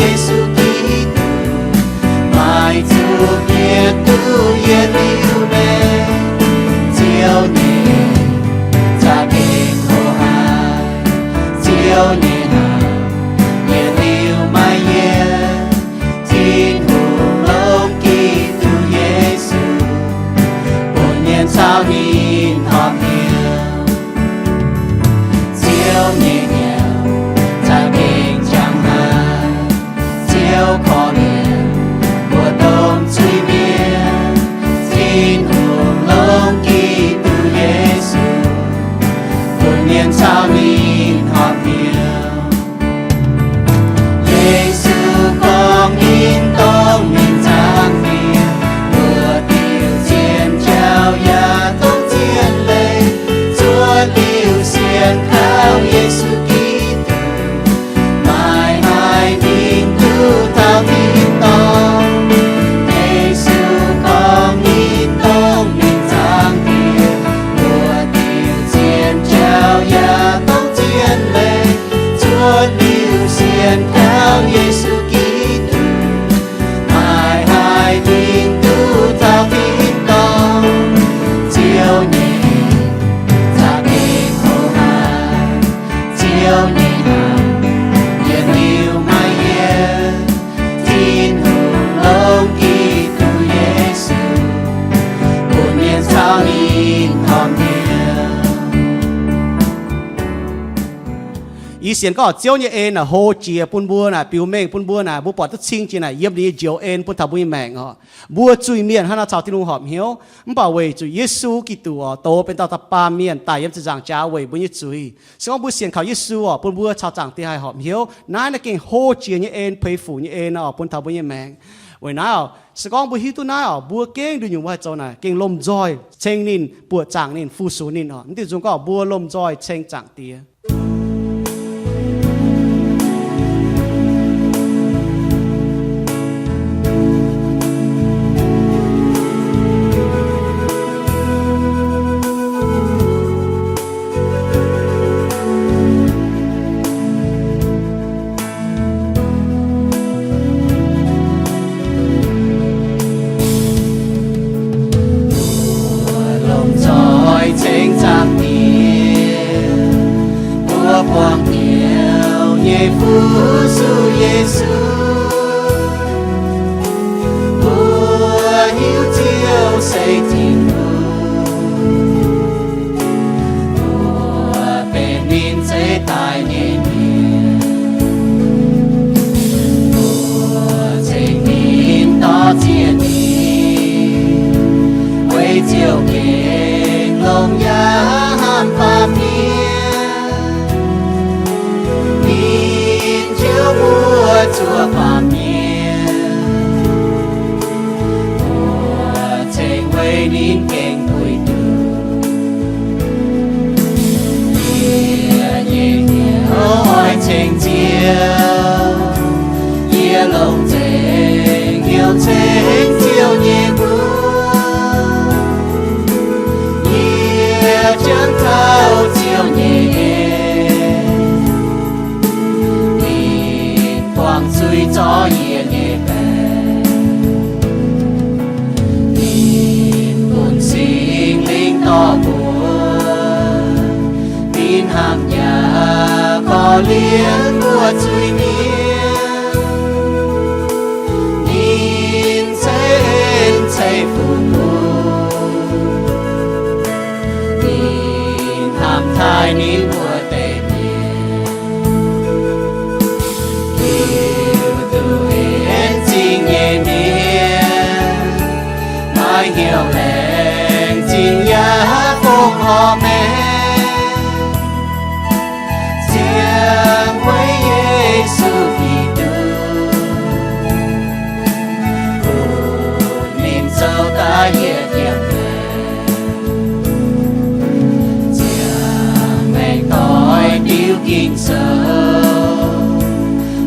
Yesu Giduc, maaih zuqc mienh duqv yietc liuz maengc. Ziouv nyei za'gengh hoqc haic, Ziouv nyei hnaangx yietc liuz maiv yienv. Tin-Hungh longc Giduc Yesu bun mienh caux ninh horpc hnyouv. Ziouv nyei hnyouv za'gengh jangx haic, Ziouv korv-lienh mbuo domh zuiz-mienh. Tin-Hungh longc Giduc Yesu bun mienh caux ninh horpc hnyouv. Yesu gorngv ninh dongh mingh zaangc Diex, mbuo diuc zien jauv yaac dongh zien leiz. Zuotc liuz sienx kaux Yesu Giduc, maaih haic mingh duqv taux tin-dorngh. Yesu gorngv ninh dongh mingh zaangc Diex, mbuo diuc zien jauv yaac dongh zien leiz. Zuotc liuz sienx kaux Yesu Giduc, maaih haic mingh duqv taux tin-dorngh. Ziouv nyei za'gengh hoqc haic, Ziouv nyei hnaangx yietc liuz maiv yienv. Tin-Hungh longc Giduc Yesu bun mienh caux ninh horpc hnyouv. Yie sienx gorngv Ziouv nyei en naaic hlo jiex bun mbuo naaic, biux mengh bun mbuo naaic, mbuo buatc duqv cing jiex naaic yiem ninh nyei njoux en bun taux mbuo nyei maengc oc. Mbuo zuiz-mienh hnangv naaiv caux Tin-Hungh horpc hnyouv, mv baac weic zuqc Yesu Giduc oc, douz benx dauh da'baamh mienh daic yiem ziepc nzaangc jaax weic mbuo nyei zuiz. Se gorngv mbuo sienx kaux Yesu oc, bun mbuo caux Zaangc Diex haih horpc hnyouv. Naaiv naaiv gengh hlo jiex nyei en, peix fuc nyei en oc, bun taux mbuo nyei maengc. Weic naaiv oc, se gorngv mbuo hiuv duqv naaiv oc, mbuo gengh nduqc nyungc mbuo haih zoux naaic, gengh lomh nzoih ceng ninh, buoqc zaangc ninh, fu-sux ninh oc. Mv dingc nzung gorngv mbuo lomh nzoih ceng Zaangc Diex. Mbuo lomh nzoih ceng Zaangc Diex, mbuo buangh Diex nyei fu-sux Yesu. Mbuo hiuv Ziouv se Tin-Hungh, mbuo benx ninh zeiv daaih nyei mienh. Mbuo ceng ninh, dorh ziex ninh, weic Ziouv gengh longx yaac hnamv baamh mienh. Ninh njoux mbuo zuov baamh mienh, mbuo ceng weic ninh gengh puix nduqc. Yie nyei hnyouv oix ceng Ziouv, yie longc nzengc hnyouv ceng Ziouv nyei mbuox. Yie juangc taux Ziouv nyei en, ninh buangh zuiz zorqv yie nyei baeqc. Ninh bun Singx Lingh dorh mbuo, ninh hnamv yaac korv-lienh mbuo zuiz-mienh. Ninh ceix en ceix fuqv mbuo, ninh hnamv taaih ninh mbuo deix mienh. Liuz duqv en zingh nyei mienh, maaih hnyouv laengz zingh yaac fongc horc maengx. Ziangh weic Yesu Giduc, bun ninh zoux daaih yietc diemv maengc. Ziangh maengc doix diuv Ging-Sou,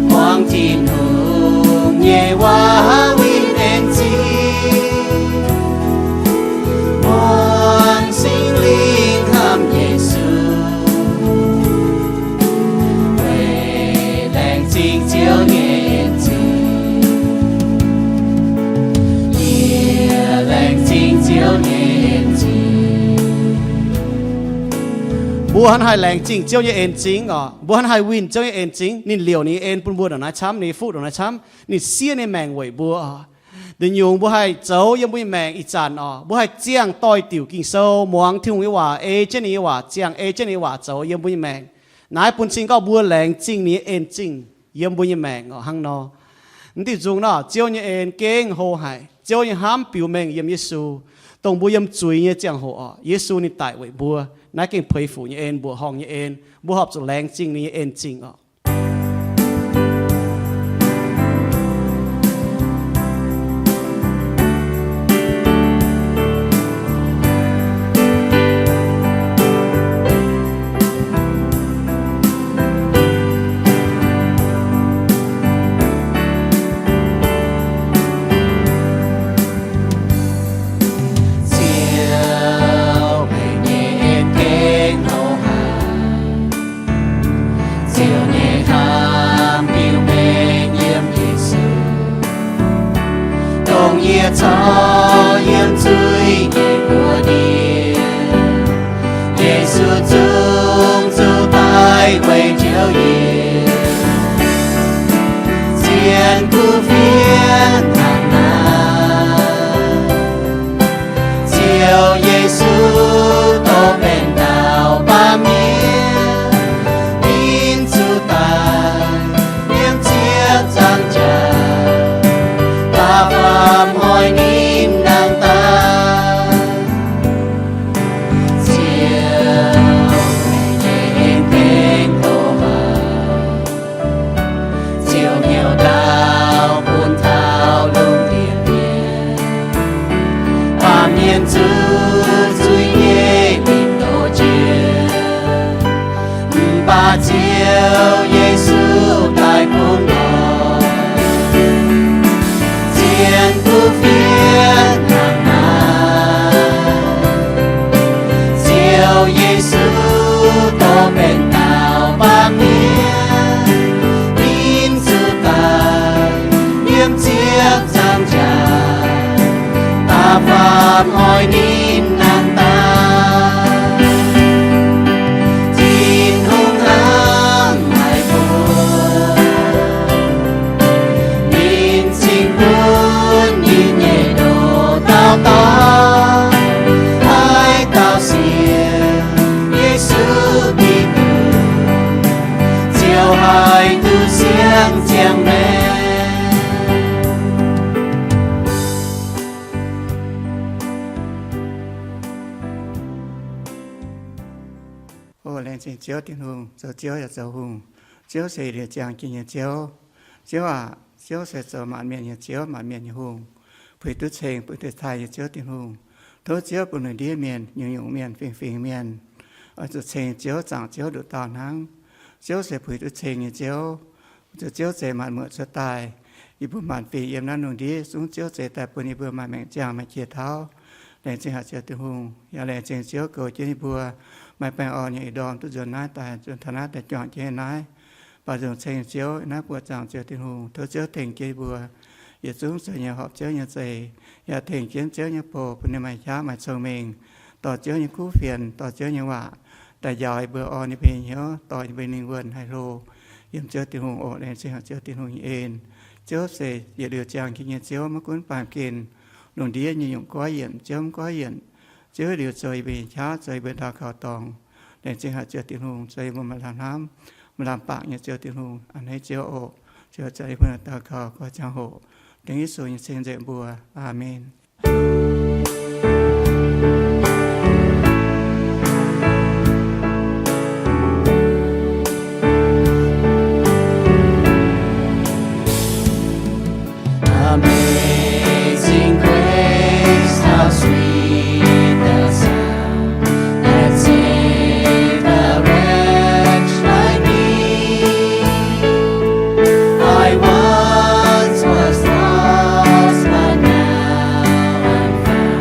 muangx Tin-Hungh nyei waac winh en zingh, muangx Singx Lingh hnamv Yesu, weic laengz zingh Ziouv nyei Mbuo hnangv haih laengz zingh Ziouv nyei en zingh oc. Mbuo hnangv haih winh Ziouv nyei en zingh. Ninh liouc ninh nyei en bun mbuo ndongc naaiv camv, ninh nyei fuqv ndongc naaiv camv, ninh siev ninh nyei maengc weic mbuo. Nduqc nyungc mbuo haih zoux yiem mbuo nyei maengc ih zanc oc, mbuo haih ziangh doix-diuc Ging-Sou, muangx Tin-Hungh nyei waac, ei jienv ninh nyei waac, ziangh ei jienv ninh nyei waac zoux yiem mbuo nyei maengc. Naaiv bun cing gauh mbuo laengz zingh ninh nyei en zingh yiem mbuo nyei maengc oc. Hnangv nor, mv diuh nzung nor, Ziouv nyei en gengh hlo haic. Ziouv nyei hnamv biux mengh yiem Yesu, dongh mbuo yiem zuiz nyei ziangh hoc oc, Yesu ninh daic weic mbuo. Naaiv gengh puix fuc nyei en, mbuoqc horngh nyei en. Mbuo horpc zuqc laengz zingh ninh nyei en zingh oc. Ziouv, meih nyei en gengh hlo haic. Ziouv nyei hnamv biux mengh yiem Yesu, dongh yie corc yiem zuiz nyei buoz-ndiev, Yesu zungv zuqc daic weic njoux yie, zien kuv fienx hnangv naaiv. Ziouv Yesu, dongh benx dauh baamh mienh, ninh zuqc daic yiem ziepc nzaangc jaax, da'faam hnoi ninh nangh daaih. Ziouv, meih nyei en gengh hlo haic. Ziouv hnyouv ndaauv bun taux lungh ndiev mienh, baamh mienh zuqc zuiz nyei mingh doz jiex. Mv baac Ziouv Yesu daic bun oix, zien kuv fienx hnangv naaiv. Ziouv Yesu, dongh benx dauh baamh mienh, ninh zuqc daic yiem ziepc nzaangc jaax, da'faam hnoi ninh nangh daaih. Tin-Hungh hnamv haic mbuo, ninh cingx bun ninh nyei ndoqc dauh Dorn, haaix dauh sienx Yesu Giduc, ziouc haih duqv sienx ziangh maengc. O laengz zingh Ziouv Tin-Hungh, zoux Ziouv yaac zoux hungh. Ziouv se liuz ziangh jiex nyei Ziouv. Ziouv aac, Ziouv se zoux maanc mienh nyei Ziouv, maanc mienh nyei hungh, puix duqv ceng, puix duqv taaih nyei Ziouv Tin-Hungh. Tov Ziouv bun lungh ndiev mienh, nyungc-nyungc mienh, fingx-fingx mienh, oix zuqc ceng Ziouv, zaangc Ziouv nduqc dauh hnangv. Ziouv se puix duqv ceng nyei Ziouv. Zuqc Ziouv zeix maanc muoc cuotv daaih, yie mbuo maanc fingx yiem naaiv lungh ndiev zungv Ziouv zeix daaih bun yie mbuo maaih maengc ziangh, maaih qiex tauv. Laengz zingh haic Ziouv Tin-Hungh. Yaac laengz zingh Ziouv goux jienv yie mbuo maaih baengh orn nyei ih ndorm duqv nzuonx naaiv daaih, nzuonx taux naaiv daaih juangc jienv naaiv. Baac nzung ceng Ziouv naaiv buoqc zaangc Ziouv Tin-Hungh, tov Ziouv tengx jienv yie mbuo, yietc zungv zoux nyei horpc Ziouv nyei zeix, yaac tengx jienv Ziouv nyei boc bun ninh maaih qaqv maaih cong-mengh, dorh Ziouv nyei kuv fienx, dorh Ziouv nyei waac daaih njaaux yie mbuo, orn yie mbuo nyei hnyouv, dorh yie mbuo lingh wuonh haih hlo yiem Ziouv Tin-Hungh oc. Laengz zingh haic Ziouv Tin-Hungh nyei en. Ziouv se yietc liuz ziangh jiex nyei Ziouv, maiv gunv baamh gen lungh ndiev nyei nyungc goiv yienc, Ziouv mv goiv yienc. Ziouv liuz zoux yie mbuo nyei qaqv, zoux yie mbuo daux gaux dorngx. Laengz zingh haic Ziouv Tin-Hungh, zoux yie mbuo maaih lamh hnamv, maaih lamh bangc nyei Ziouv Tin-Hungh. A'hneiv Ziouv oc. Ziouv, zoux yie mbuo daux gaux goiv ziangh hoc, dengv Yesu nyei cing-nzengc mbuox. Aamen. Amazing grace, how sweet the sound that saved a wretch like me. I once was lost, but now I'm found.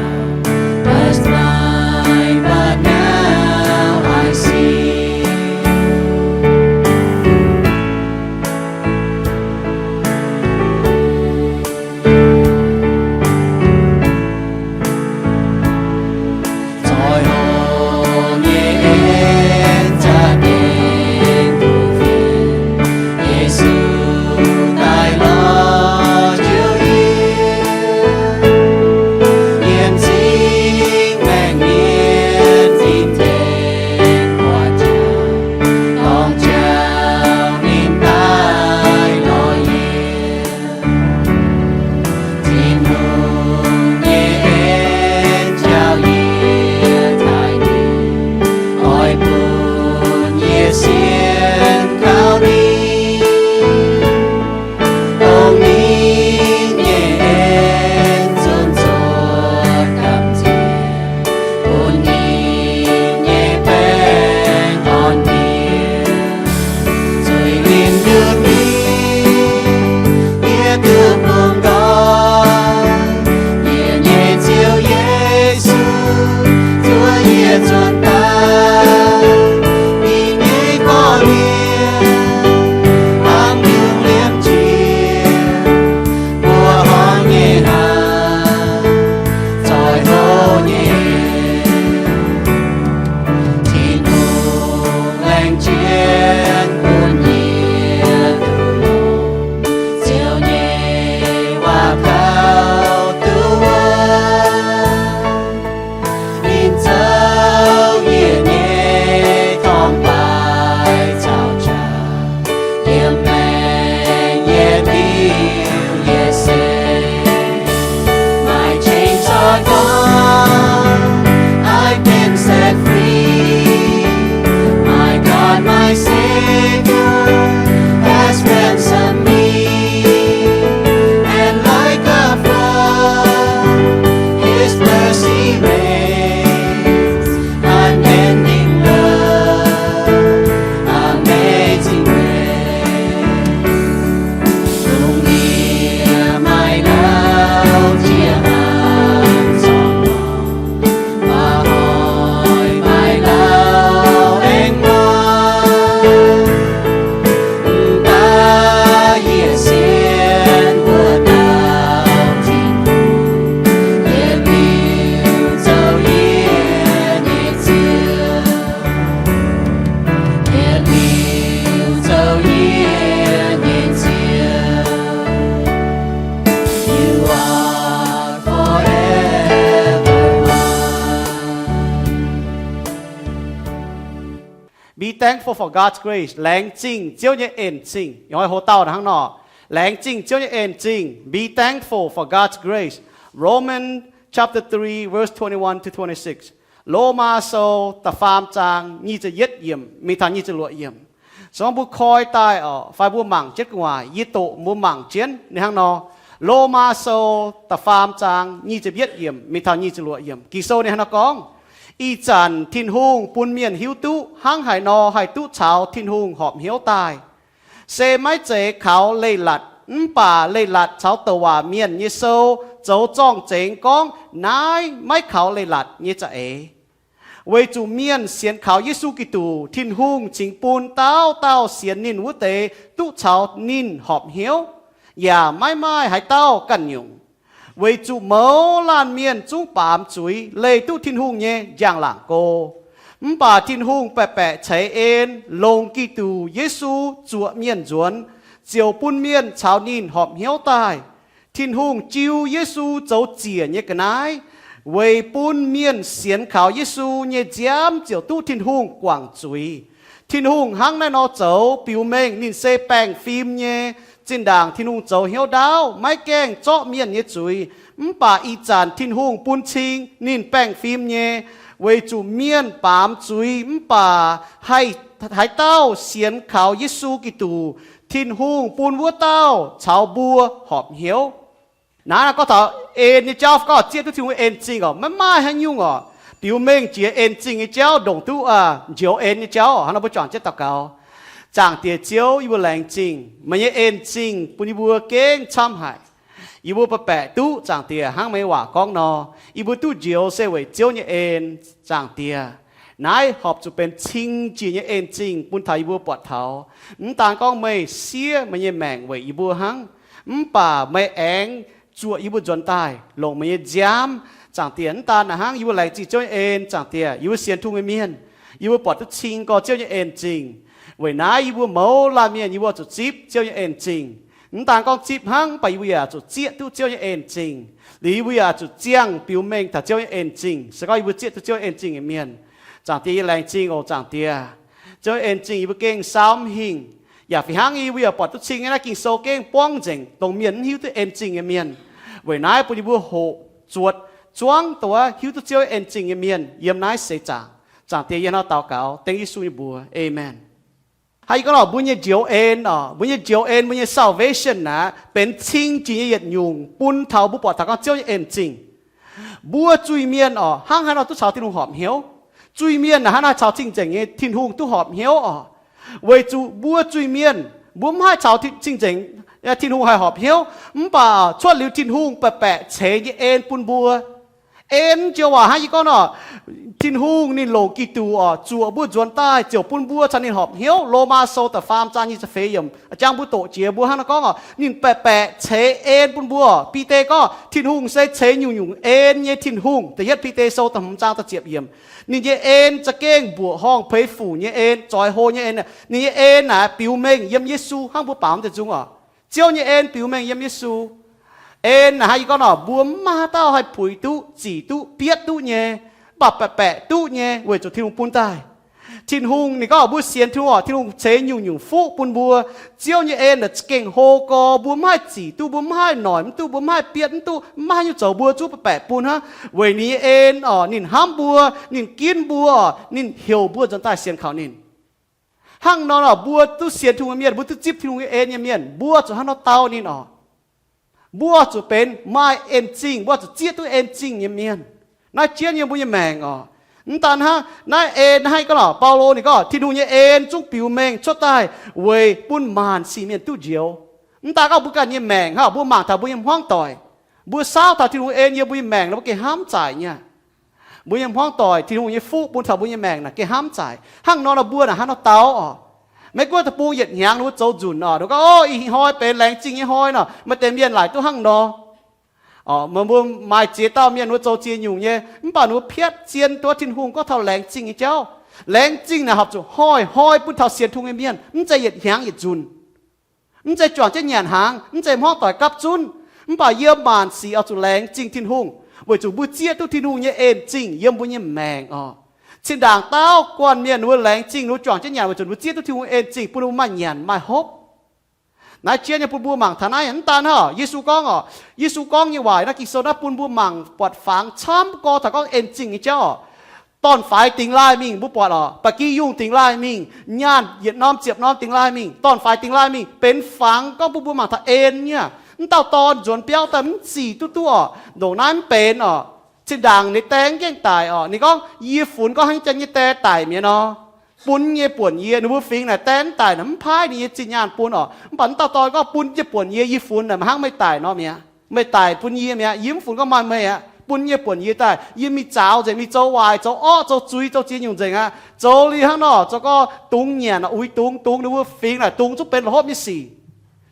Be thankful for God's grace. Laengz zingh Ziouv nyei en-zingh. Yaac oix hoc dauh hnangv nor. Laengz zingh Ziouv nyei en-zingh. Be thankful for God's grace. Romans chapter three, verse twenty-one to twenty-six. Lomaa Sou da'faam zaang nyic ziepc yietv yiemc mingh taux nyic ziepc luoqc yiemc. Se gorngv mbuo koi daaih oc, fai mbuo mangc jienv gu'nguaaic, yie doqc mbuo mangc jienv ninh hnangv nor. Lomaa Sou da'faam zaang nyic ziepc yietv yiemc mingh taux nyic ziepc luoqc yiemc. Ging-Sou ninh hnangv nor gorngv, Ih zanc Tin-Hungh bun mienh hiuv duqv hnangv haaix nor haih duqv caux Tin-Hungh horpc hnyouv daaih. Se maiv zeiz kaux leiz-latc, mv baac leiz-latc caux douc waac mienh nyei sou zoux zorng-zengx gorngv naaiv maiv kaux leiz-latc nyei za'eix. Weic zuqc mienh sienx kaux Yesu Giduc, Tin-Hungh cingx bun dauh dauh sienx ninh wuov deix duqv caux ninh horpc hnyouv, yaac maiv maaih haaix dauh ganh nyungc. Weic zuqc mouz laanh mienh zungv baamz zuiz leih duqv Tin-Hungh nyei njang-laangc go. Mv baac Tin-Hungh baeqc-baeqc ceix en longc Giduc Yesu zuoqc mienh nzuonx, ziouc bun mienh caux ninh horpc hnyouv daaih. Tin-Hungh jiu Yesu zoux ziec nyei ga'naaiv, weic bun mienh sienx kaux Yesu nyei nziaamv ziouc duqv Tin-Hungh guangc zuiz. Tin-Hungh hnangv naaiv nor zoux biux mengh ninh se baengh fim nyei. Zinh ndaangc Tin-Hungh zoux hnyouv ndaauv maiv gaengh zorqv mienh nyei zuiz, mv baac ih zanc Tin-Hungh bun cing ninh baengh fim nyei, weic zuqc mienh baamz zuiz mv baac haih haaix dauh sienx kaux Yesu Giduc, Tin-Hungh bun wuov dauh caux mbuo horpc hnyouv. Naaiv gorngv taux en nyei jauv, gorngv zieqv duqv Tin-Hungh en-zingh oc, maiv maaih haaix nyungc oc, biux mengh jiex en-zingh nyei jauv ndongc duqv njoux en nyei jauv. Hnangv nor mbuo juangc jienv daux gaux. Zaangc Diex Ziouv, yie mbuo laengz zingh meih nyei en-zingh bun yie mbuo gengh camv haic. Yie mbuo baeqc-baeqc duqv, Zaangc Diex, hnangv meih nyei waac gorngv nor, yie mbuo duqv njoux se weic Ziouv nyei en. Zaangc Diex, naaiv horpc zuqc benx cing jiex nyei en-zingh bun taux yie mbuo buatc taux, mv daan gorngv meih siev meih nyei maengc weic yie mbuo hnangv, mv baac meih aengx zuoqc yie mbuo nzuonx daaih longc meih nyei nziaamv. Zaangc Diex, mv daan naaic hnangv, yie mbuo laengz zingh Ziouv nyei en. Zaangc Diex, yie mbuo sienx Tin-Hungh nyei mienh, yie mbuo buatc duqv cing gorx Ziouv nyei en-zingh. Weic naaiv yie mbuo mouz laanh mienh yie mbuo zuqc zipv Ziouv nyei en-zingh. Mv daan gorngv zipv hnangv, mv baac yie mbuo yaac zuqc zieqv duqv Ziouv nyei en-zingh. Liuz yie mbuo yaac zuqc ziangh biux mengh taux Ziouv nyei en-zingh. Se gorngv yie mbuo zieqv duqv Ziouv en-zingh nyei mienh, Zaangc Diex, yie laengz zingh oc, Zaangc Diex. Ziouv nyei en-zingh yie mbuo gengh saauv mv hingh. Yaac fih hnangv yie mbuo yaac buatc duqv cing nyei naaiv Ging-Sou gengh buangv nzengc dongh mienh mv hiuv duqv en-zingh nyei mienh. Weic naaiv bun yie mbuo hoqc zuotc zuangv dongh wuov hiuv duqv Ziouv nyei en-zingh nyei mienh yiem naaiv seix zaangc. Zaangc Diex, yie hnangv nor daux gaux dengv Yesu nyei mbuox, aamen. Hnangv yie gorngv lorqc, mbuo nyei njoux en oc, mbuo nyei njoux en, mbuo nyei salvation naaic benx cing jiex nyei yietc nyungc bun taux mbuo buatc taux gorngv Ziouv nyei en-zingh. Mbuo zuiz-mienh oc, hnangv haaix nor duqv caux Tin-Hungh horpc hnyouv? Zuiz-mienh naaic hnangv naaic caux cing-nzengc nyei Tin-Hungh duqv horpc hnyouv oc. Weic zuqc mbuo zuiz-mienh, mbuo mv haih caux cing-nzengc Tin-Hungh haih horpc hnyouv, mv baac cuotv liuz Tin-Hungh baeqc-baeqc ceix nyei en bun mbuo. En joux waac hnangv yie gorngv nor, Tin-Hungh ninh longc Giduc oc zuoqc mbuo nzuonx daaih ziouc bun mbuo caux ninh horpc hnyouv. Lomaa Sou da'faam zaang nyic ziepc feix yiemc jangx mbuo doqc jiex mbuo hnangv nor gorngv oc, ninh baeqc-baeqc ceix en bun mbuo. Bide gorngv Tin-Hungh se ceix nyungc-nyungc en nyei Tin-Hungh. Da'yietv Bide Sou da'hmz zaang da'ziepc yiemc. Ninh nyei en za'gengh mbuoqc horngh peix fuc nyei en, zoix hlo nyei en. Ninh nyei en naaic biux mengh yiem Yesu hnangv mbuo baaux deix nzung oc. Ziouv nyei en biux mengh yiem Yesu. En naaic hnangv yie gorngv nor, mbuo mv maaih haaix dauh haih puix duqv, zic duqv, bietv duqv nyei, mv baac baeqc-baeqc duqv nyei weic zuqc Tin-Hungh bun daaih. Tin-Hungh ninh gorngv mbuo sienx Tin-Hungh oc, Tin-Hungh ceix nyungc-nyungc fuqv bun mbuo. Ziouv nyei en naaic za'gengh hlo gorx, mbuo mv haih zic duqv, mbuo mv haih noic mv duqv, mbuo mv haih bietv mv duqv, mv maaih haaix nyungc zoux mbuo zungv baeqc bun hnangv. Weic ninh nyei en oc, ninh hnamv mbuo, ninh ginv mbuo, ninh heuc mbuo nzuonx daaih sienx kaux ninh. Hnangv nor, mbuo duqv sienx Tin-Hungh nyei mienh, mbuo duqv zipv Tin-Hungh nyei en nyei mienh, mbuo zuqc hnangv nor dau ninh oc. Mbuo zuqc benx maaih en-zingh, mbuo zuqc zieqv duqv en-zingh nyei mienh. Naaiv jienv yiem mbuo nyei maengc oc. Mv daan hnangv naaiv en, naaiv hnangv gorngv lorqc, Baulo ninh gorngv Tin-Hungh nyei en zungv biux mengh cuotv daaih weic bun maanc sic mienh duqv njoux. Mv daan gorngv mbuo ganh nyei maengc hnangv, mbuo mangc taux mbuo nyei hmuangv doic, mbuo saauv taux Tin-Hungh en yiem mbuo nyei maengc nor, mbuo gengh hnamv zaaic nyei. Mbuo nyei hmuangv doic, Tin-Hungh nyei fuqv bun taux mbuo nyei maengc naaic gengh hnamv zaaic. Hnangv nor nor mbuo naaic hnangv nor dau oc. Maiv gunv deic-bung yietc hnyangx ninh mbuo zoux nzunc oc, ninh gorngv, O, ih hnoi benx laengz zingh nyei hnoi nor, maaih deix mienh laaic duqv hnangv nor. Mbuo maaih ziex dauh mienh mbuo zoux ziex nyungc nyei, mv baac ninh mbuo piatv zien duqv Tin-Hungh gorngv taux laengz zingh nyei jauv. Laengz zingh naaic horpc zuqc hnoi-hnoi bun taux sienx Tin-Hungh nyei mienh, mv zeiz yietc hnyangx yietc nzunc. Mv zeiz juangc jienv nyanc hnaangx, mv zeiz hmuangv doic gapv zunv, mv baac yiem maanc sic oix zuqc laengz zingh Tin-Hungh, weic zuqc mbuo zieqv duqv Tin-Hungh nyei en-zingh yiem mbuo nyei maengc oc. Zinh ndaangc dauh guanh mienh ninh mbuo laengz zingh, ninh mbuo juangc jienv nyanc weic zuqc ninh mbuo zieqv duqv Tin-Hungh en zingh bun ninh mbuo maaih nyanc maaih hopv. Naaiv jien nyei bun mbuo mangc taux naaiv, mv daan hnangv Yesu gorngv oc, Yesu gorngv nyei waac naaiv Ging-Sou naaiv bun mbuo mangc buatc fangx camv gorx taux gorngv en zingh nyei jauv oc. Dorn-faix dingx laaih mingh mbuo buatc oc, ba'gi yungh dingx laaih mingh, nyaanh yietc norm ziepc norm dingx laaih mingh, dorn-faix dingx laaih mingh, benx fangx gorngv bun mbuo mangc taux en nyei. Mv dauh dorn nzuonx biauv daaih mv zic duqv duqv oc, ndongc naaiv mv benx oc. Zinh ndaangc ninh die mv gaengh daic oc, ninh gorngv, yie funx gorngv hnangv janx nyei die daic mi'aqv nor, bun nyei buonc yie. Ninh mbuo fingx naaic die mv daic naaic mv paaiv ninh nyei zinh nyaanh bun oc. Mv baac mv dauh dorn gorngv, bun nyei buonc yie, yie funx naaic hnangv meih daic nor mi'aqv. Meih daic bun yie mi'aqv. Yie mv funx gorngv maaih meih aqv. Bun nyei buonc yie daaih, yie mingh zaaux nzengc, mingh zoux waaic, zoux orqv, zoux zuiz, zoux ziex nyungc nzengc aqv. Zoux liuz hnangv nor, zoux gorngv dungz nyanc, uix dungz, dungz ninh mbuo fingx naaic dungz zungv benx la'hopv nyei sic.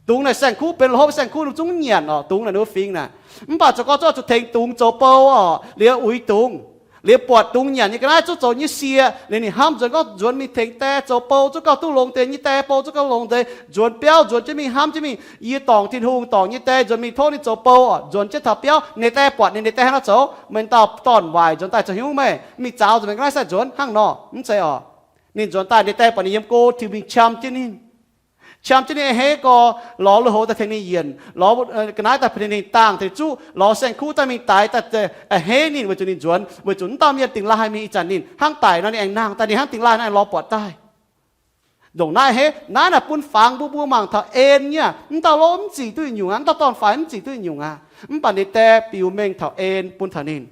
Dungz naaic saeng-kuv benx la'hopv saeng-kuv, ninh mbuo zungv nyanc oc, dungz naaic ninh mbuo fingx naaic. Mv baac zoux gorngv zungv oix zuqc tengx dungz zoux bou oc, liuz uix dungz. Liuz buatc dungz nyanc nyei ga'naaiv zungv zoux nyei sie, liuz ninh hnamv nzuonx gorngv nzuonx mingh tengx die zoux bou zungv gauh duqv longx deix nyei, die bou zungv gauh longx deix. Nzuonx biauv, nzuonx jienv mingh hnamv jienv mingh, yie dorngc Tin-Hungh, dorngc nyei die, nzuonx mingh tov ninh zoux bou oc. Nzuonx jienv taux biauv, ninh die buatc ninh, ninh die hnangv nor zoux, meih dauh dorn-waaic nzuonx daaih zoux haaix nyungc meih? Mingh zaaux nzengc, meih ga'naaiv sai nzuonx hnangv nor. Mv zeiz oc. Ninh nzuonx daaih, ninh die buatc ninh yiem go, tiux mingh qam jienv ninh. Qam jienv ninh a'hneiv gorx, lorz lui-houx daaih tengx ninh yienc, lorz ga'naaiv daaih tengx ninh dangh tengx zuqv, lorz saeng-kuv daaih mingh daix daaih a'hneiv ninh weic zuqc ninh nzuonx, weic zuqc mv dauh mienh dingx laaih mingh ih zanc ninh hnangv daic nor ninh aengx nangh daaih, ninh hnangv dingx laaih nor aengx lorz buatc daaih. Ndongc naaiv a'hneiv, naaiv naaic bun fangx mbuo, mbuo mangc taux en nyei aqv. Mv dauh lov mv zic duqv nyungc aqv, mv dauh dorn-faix mv zic duqv nyungc aqv. Mv baac ninh die biux mengh taux en bun taux ninh.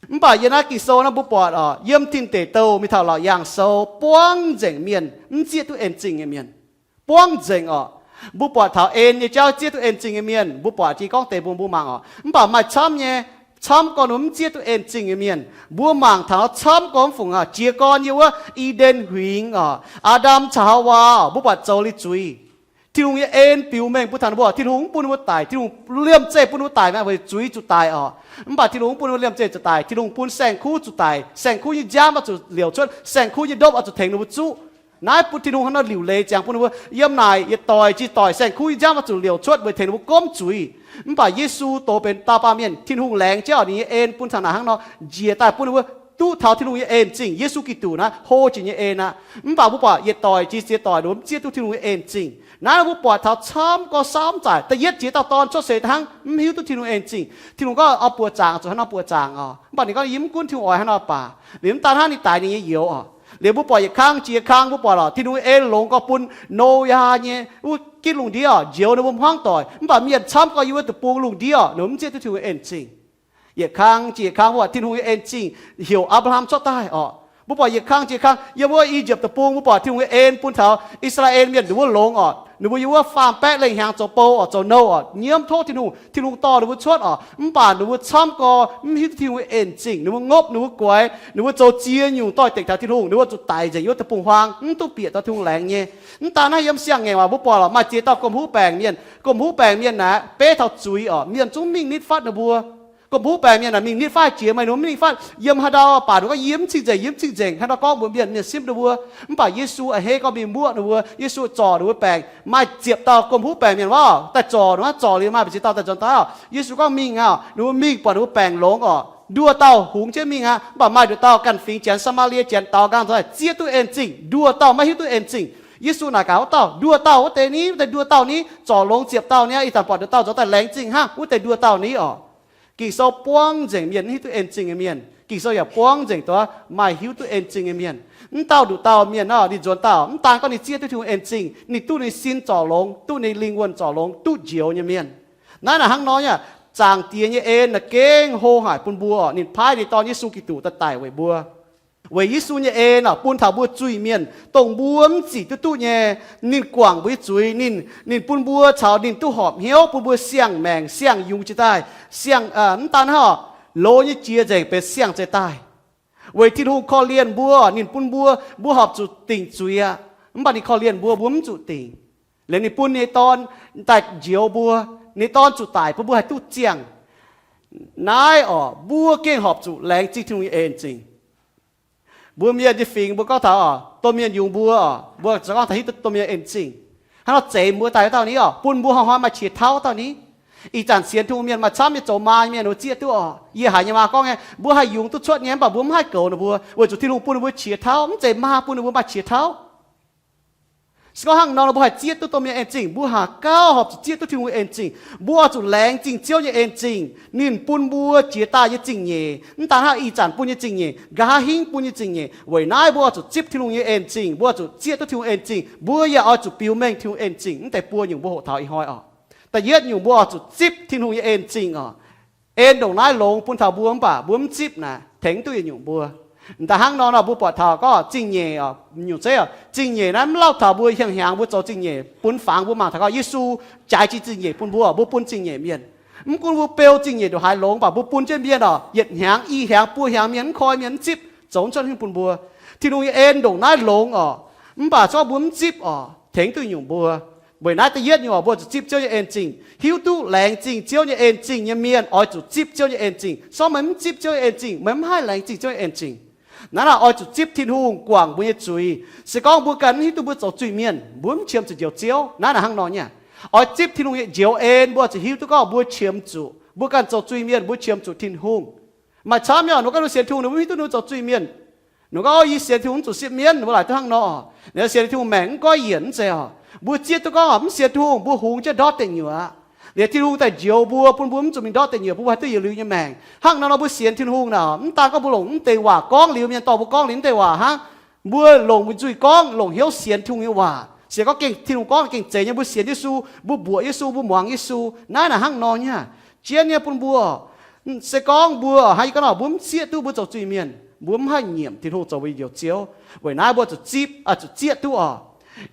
Mv baac yiem naaiv Ging-Sou naaiv mbuo buatc oc, yiem Tin Deic Douh mingh taux Laauc Yaangh Sou, buangv nzengc mienh mv zieqv duqv en zingh nyei mienh. Buangv nzengc oc. Mbuo buatc taux en nyei jauv zieqv duqv en zingh nyei mienh, mbuo buatc jiex gorngv deix mbuo, mbuo mangc oc. Mv baac maaih camv nyei, camv gorngv ninh mv zieqv duqv en zingh nyei mienh. Mbuo mangc taux camv gorngv mv fungc aqv. Jiez gorn yiem wuov I^nden Huingx oc, Aa^ndam caux Haawaa oc, mbuo buatc zoux liuz zuiz. Tin-Hungh nyei en biux mengh bun taux ninh mbuo, Tin-Hungh mv bun ninh mbuo daic, Tin-Hungh liemh zeih bun ninh mbuo daic mi'aqv, weic zuiz zuqc daic oc. Mv baac Tin-Hungh mv bun ninh mbuo liemh zeih zuqc daic, Tin-Hungh bun saeng-kuv zuqc daic, saeng-kuv nyei nziaamv oix zuqc liouc cuotv, saeng-kuv nyei ndopv oix zuqc tengx ninh mbuo zuqv. Naaiv bun Tin-Hungh hnangv nor liuc leiz ziangx bun ninh mbuo, yiem naaic yietc doic jiex doic saeng-kuv nyei nziaamv oix zuqc liouc cuotv weic tengx ninh mbuo gomv zuiz. Mv baac Yesu doz benx dauh baamh mienh, Tin-Hungh laengz jienv oc, ninh nyei en bun taux naaic hnangv nor, njiec daaih bun ninh mbuo duqv taux Tin-Hungh nyei en zingh. Yesu Giduc naaiv hlo jiex nyei en aqv. Mv baac mbuo buatc yietc doic jiex ziex doic ninh mbuo mv zieqv duqv Tin-Hungh nyei en zingh. Naaiv mbuo buatc taux camv gorx saamv zaaic, da'yietv jiex dauh dorn cuotv seix hnangv mv hiuv duqv Tin-Hungh en zingh. Tin-Hungh gorngv oix buoqc zaangc, zuqc hnangv nor buoqc zaangc oc. Mv baac ninh gorngv yie mv gunv Tin-Hungh oix hnangv nor baac. Liuz mv daan hnangv, ninh daix ninh nyei youz oc. Liuz mbuo buatc yietc kang jiex kang mbuo buatc oc, Tin-Hungh nyei en longx gorx bun Noyaa nyei wuov gitv lungh ndiev oc, njoux ninh mbuo hmuangv doic. Mv baac mienh camv gorx yiem wuov deic-bung lungh ndiev oc, ninh mbuo mv zieqv duqv Tin-Hungh en zingh. Yietc kang jiex yietc kang mbuo buatc Tin-Hungh nyei en zingh heuc Apc^laa^ham cuotv daaih oc. Mbuo buatc yietc kang jiex kang yiem wuov I^yipv Deic-Bung, mbuo buatc Tin-Hungh nyei en bun taux I^saa^laa^en Mienh ninh wuov longx oc. Ninh mbuo yiem wuov faam-baeqv lengh hnyangx zoux bou oc, zoux nouh oc, nyiemv tov Tin-Hungh, Tin-Hungh dorh ninh mbuo cuotv oc. Mv baac ninh mbuo camv gorx mv hiuv duqv Tin-Hungh nyei en zingh, ninh mbuo ngopv, ninh mbuo guaix, ninh mbuo zoux ziex nyungc doix-dekc taux Tin-Hungh, ninh mbuo zuqc daic nzengc yiem wuov deic-bung-huaang, mv duqv bieqc taux Tin-Hungh laengz nyei. Mv daan naaiv, yiem siang-ngaengc waac mbuo buatc oc, maaih ziex dauh gomh huv baengc mienh. Gomh huv baengc mienh naaic beiv taux zuiz oc, mienh zungv mingh nitv fatv ninh mbuo. Gomh huv baengc mienh naaic mingh nitv fatv jiex, meih ninh mbuo mv mingh fatv, yiem haaix ndau baac ninh gorngv, yie mv cing-nzengc, yie mv cing-nzengc, hnangv nor gorngv mbuox mienh, mienh simv ninh mbuo. Mv baac Yesu a'hneiv gorngv mingh muoqv ninh mbuo. Yesu zorc ninh mbuo baengc. Maaih ziepc dauh gomh huv baengc mienh wuov daaih zorc ninh, zorc liuz maaih ziex dauh daaih nzuonx daaih oc. Yesu gorngv, mingh aqv. Ninh mbuo mingh buatc ninh mbuo baengc longx oc, nduoh dauh hungx jienv mingh aqv. Mv baac maaih nduoh dauh ganh fingx Janx, Saa^maa^lie Janx, daaux nqaang nzoih zieqv duqv en zingh. Nduoh dauh maiv hiuv duqv en zingh. Yesu naaic gaax wuov dauh, nduoh dauh wuov deix ni, wuov deix nduoh dauh ni, zorc longx ziepc dauh ni, ih zanc buatc nduoh dauh nzuonx daaih laengz zingh hnangv, wuov deix nduoh dauh ni oc. Ging-Sou buangv nzengc mienh mv hiuv duqv en zingh nyei mienh. Ging-Sou yaac buangv nzengc duqv maaih hiuv duqv en zingh nyei mienh. Mv dauh nduqc dauh mienh nor, ninh nzuonx daaih mv daan gorngv ninh zieqv duqv Tin-Hungh en zingh, ninh duqv ninh sin zorc longx, duqv ninh lingh wuonh zorc longx, duqv njoux nyei mienh. Naaiv naaic hnangv nor nyei, Zaangc Diex nyei en naaic gengh hlo haic bun mbuo oc. Ninh paaiv ninh Dorn Yesu Giduc daaih daic weic mbuo. Weic Yesu nyei en oc, bun taux mbuo zuiz-mienh, dongh mbuo mv zic duqv duqv nyei. Ninh guangc mbuo nyei zuiz, ninh, ninh bun mbuo caux ninh duqv horpc hnyouv, bun mbuo siang-maengc siang-yungz jiex daaih, siang, mv daan hnangv oc, loz nyei jiex nzengc benx siang-zeix daaih. Weic Tin-Hungh korv-lienh mbuo, ninh bun mbuo, mbuo horpc zuqc dingc zuiz aqv. Mv baac ninh korv-lienh mbuo, mbuo mv zuqc dingc. Liuz ninh bun ninh nyei Dorn daaih njoux mbuo. Ninh nyei Dorn zuqc daic bun mbuo haih duqv ziangh. Naaiv oc, mbuo gengh horpc zuqc laengz zingh Tin-Hungh nyei en zingh. Mbuo mienh nyei fingx mbuo gorngv taux oc, domh mienh yungz mbuo oc, mbuo za'gengh gorngv taux hiuv duqv domh mienh en zingh. Hnangv nor zeix mbuo daaih wuov dauh ni oc, bun mbuo hnoi-hnoi maaih qiex tauv dauh ni. Ih zanc sienx Tin-Hungh mienh maaih camv nyei zoux maa nyei mienh, ninh mbuo zieqv duqv oc. Yie haiz nyei maa gorngv nyei, mbuo haih yungz duqv cuotv nyei, mv baac mbuo mv haih goux ninh mbuo, weic zuqc Tin-Hungh bun ninh mbuo qiex tauv, mv zeiz maa bun ninh mbuo maaih qiex tauv. Se gorngv hnangv nor, mbuo haih zieqv duqv domh mienh en zingh, mbuo haih gauh horpc zuqc zieqv duqv Tin-Hungh nyei en zingh. Mbuo oix zuqc laengz zingh Ziouv nyei en zingh. Ninh bun mbuo jiex daaih nyei zingh nyeic, mv daan hnangv ih zanc bun nyei zingh nyeic, nqa'haav hingv bun nyei zingh nyeic. Weic naaiv mbuo oix zuqc zipv Tin-Hungh nyei en zingh, mbuo oix zuqc zieqv duqv Tin-Hungh en zingh. Mbuo yaac oix zuqc biux mengh Tin-Hungh en zingh. Mv deix buo nyungc mbuo hoqc taux ih hnoi oc. Da'yietv nyungc mbuo oix zuqc zipv Tin-Hungh nyei en zingh oc. En ndongc naaiv longx bun taux mbuo mv baac mbuo mv zipv naaic, tengx duqv yietc nyungc mbuo. M'daaih hnangv nor nor, mbuo buatc taux gorngv zingh nyeic oc, nyungc zeiv oc, zingh nyeic naaiv mv lauh taux mbuo hieng hnyangx mbuo zoux zingh nyeic. Bun fangx mbuo mangc taux gorngv Yesu jaaix jiex zingh nyeic bun mbuo, mbuo bun zingh nyeic mienh. Mv gunv mbuo beu zingh nyeic ndongc haaix longx, mv baac mbuo bun jienv mienh oc, yietc hnyangx, i hnyangx, buo hnyangx mienh mv koi mienh mv zipv, zoux cuotv hingv bun mbuo. Tin-Hungh nyei en ndongc naaiv longx oc, mv baac se gorngv mbuo mv zipv oc, tengx duqv nyungc mbuo. Weic naaiv da'yietv nyungc oc, mbuo zuqc zipv Ziouv nyei en zingh, hiuv duqv laengz zingh Ziouv nyei en zingh nyei mienh oix zuqc zipv Ziouv nyei en zingh. Se gorngv meih mv zipv Ziouv nyei en zingh, meih mv haih laengz zingh Ziouv nyei en zingh. Naaiv naaic oix zuqc zipv Tin-Hungh guangc mbuo nyei zuiz. Se gorngv mbuo ganh mv hiuv duqv mbuo zoux zuiz-mienh, mbuo mv qiemx zuqc njoux Ziouv. Naaiv naaic hnangv nor nyei. Oix zipv Tin-Hungh nyei njoux en, mbuo zuqc hiuv duqv gorngv mbuo qiemx zuqc, mbuo ganh zoux zuiz-mienh, mbuo qiemx zuqc Tin-Hungh. Maaih camv nyei, ninh mbuo ganh sienx Tin-Hungh, ninh mbuo mv hiuv duqv ninh mbuo zoux zuiz-mienh. Ninh gorngv, Yie sienx Tin-Hungh mv zuqc sipv mienv, ninh mbuo laaic duqv hnangv nor. Ninh sienx Tin-Hungh maengc mv goiv yienc mv zeiz oc. Mbuo zieqv duqv gorngv mv sienx Tin-Hungh, mbuo hungx jienv ndortv deic nyuoqc. Liuz Tin-Hungh daaih njoux mbuo, bun mbuo mv zuqc mingh ndortv deic nyuoqc, bun mbuo haih duqv yietc liuz nyei maengc. Hnangv nor nor mbuo sienx Tin-Hungh naaic, mv daan gorngv mbuo longc mv deix waac gorngv liuz mienh dorh mbuo gorngv liuz mv deix waac hnangv. Mbuo longc mbuo nyei nzuih gorngv, longc hnyouv sienx Tin-Hungh nyei waac. Se gorngv gengh Tin-Hungh gorngv gengh zeiz nyei, mbuo sienx Yesu, mbuo mbuoqc Yesu, mbuo muangx Yesu, naaiv naaic hnangv nor nyei. Jienv nyei bun mbuo, se gorngv mbuo, hnangv yie gorngv nor, mbuo mv zieqv duqv mbuo zoux zuiz-mienh, mbuo mv haih nyiemc Tin-Hungh zoux mbuo nyei Njoux Ziouv. Weic naaiv mbuo zuqc zipv, zuqc zieqv duqv oc.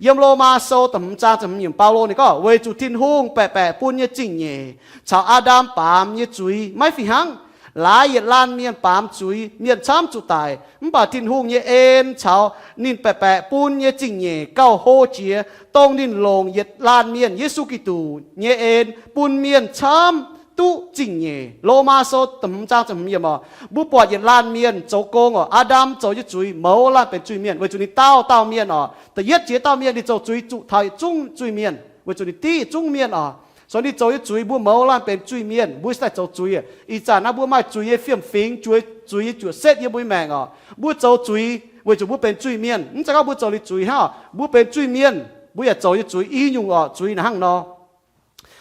Yiem Lomaa Sou da'hmz zaang ziepc hmz yiemc, Baulo ninh gorngv, Weic zuqc Tin-Hungh baeqc baeqc bun nyei zingh nyeic caux Aa^ndam baamz nyei zuiz maiv fih hnangv. Laaix yietc laanh mienh baamz zuiz, mienh camv zuqc daic. Mv baac Tin-Hungh nyei en caux ninh baeqc baeqc bun nyei zingh nyeic gauh hlo jiex dongh ninh longc yietc laanh mienh, Yesu Giduc, nyei en bun mienh camv duqv zingh nyeic. Lomaa Sou da'hmz zaang ziepc hmz yiemc oc. Mbuo buatc yietc laanh mienh zoux gong oc. Aa^ndam zoux nyei zuiz mouz laanh benx zuiz-mienh weic zuqc ninh dauh dauh mienh oc. Da'yietv jiex dauh mienh ninh zoux zuiz zuqc taux yietc zungv zuiz-mienh weic zuqc ninh div yietc zungv mienh oc. So ninh zoux nyei zuiz mbuo mouz laanh benx zuiz-mienh, mbuo se daaih zoux zuiz. Ih zanc naaiv mbuo maaih zuiz nyei fiem-fingx, zuiz, zuiz nyei juoqc setv yiem mbuo nyei maengc oc. Mbuo zoux zuiz weic zuqc mbuo benx zuiz-mienh. Mv zeiz gorngv mbuo zoux liuz zuiz hnangv oc. Mbuo benx zuiz-mienh, mbuo yaac zoux nyei zuiz i nyungc oc. Zuiz naaic hnangv nor.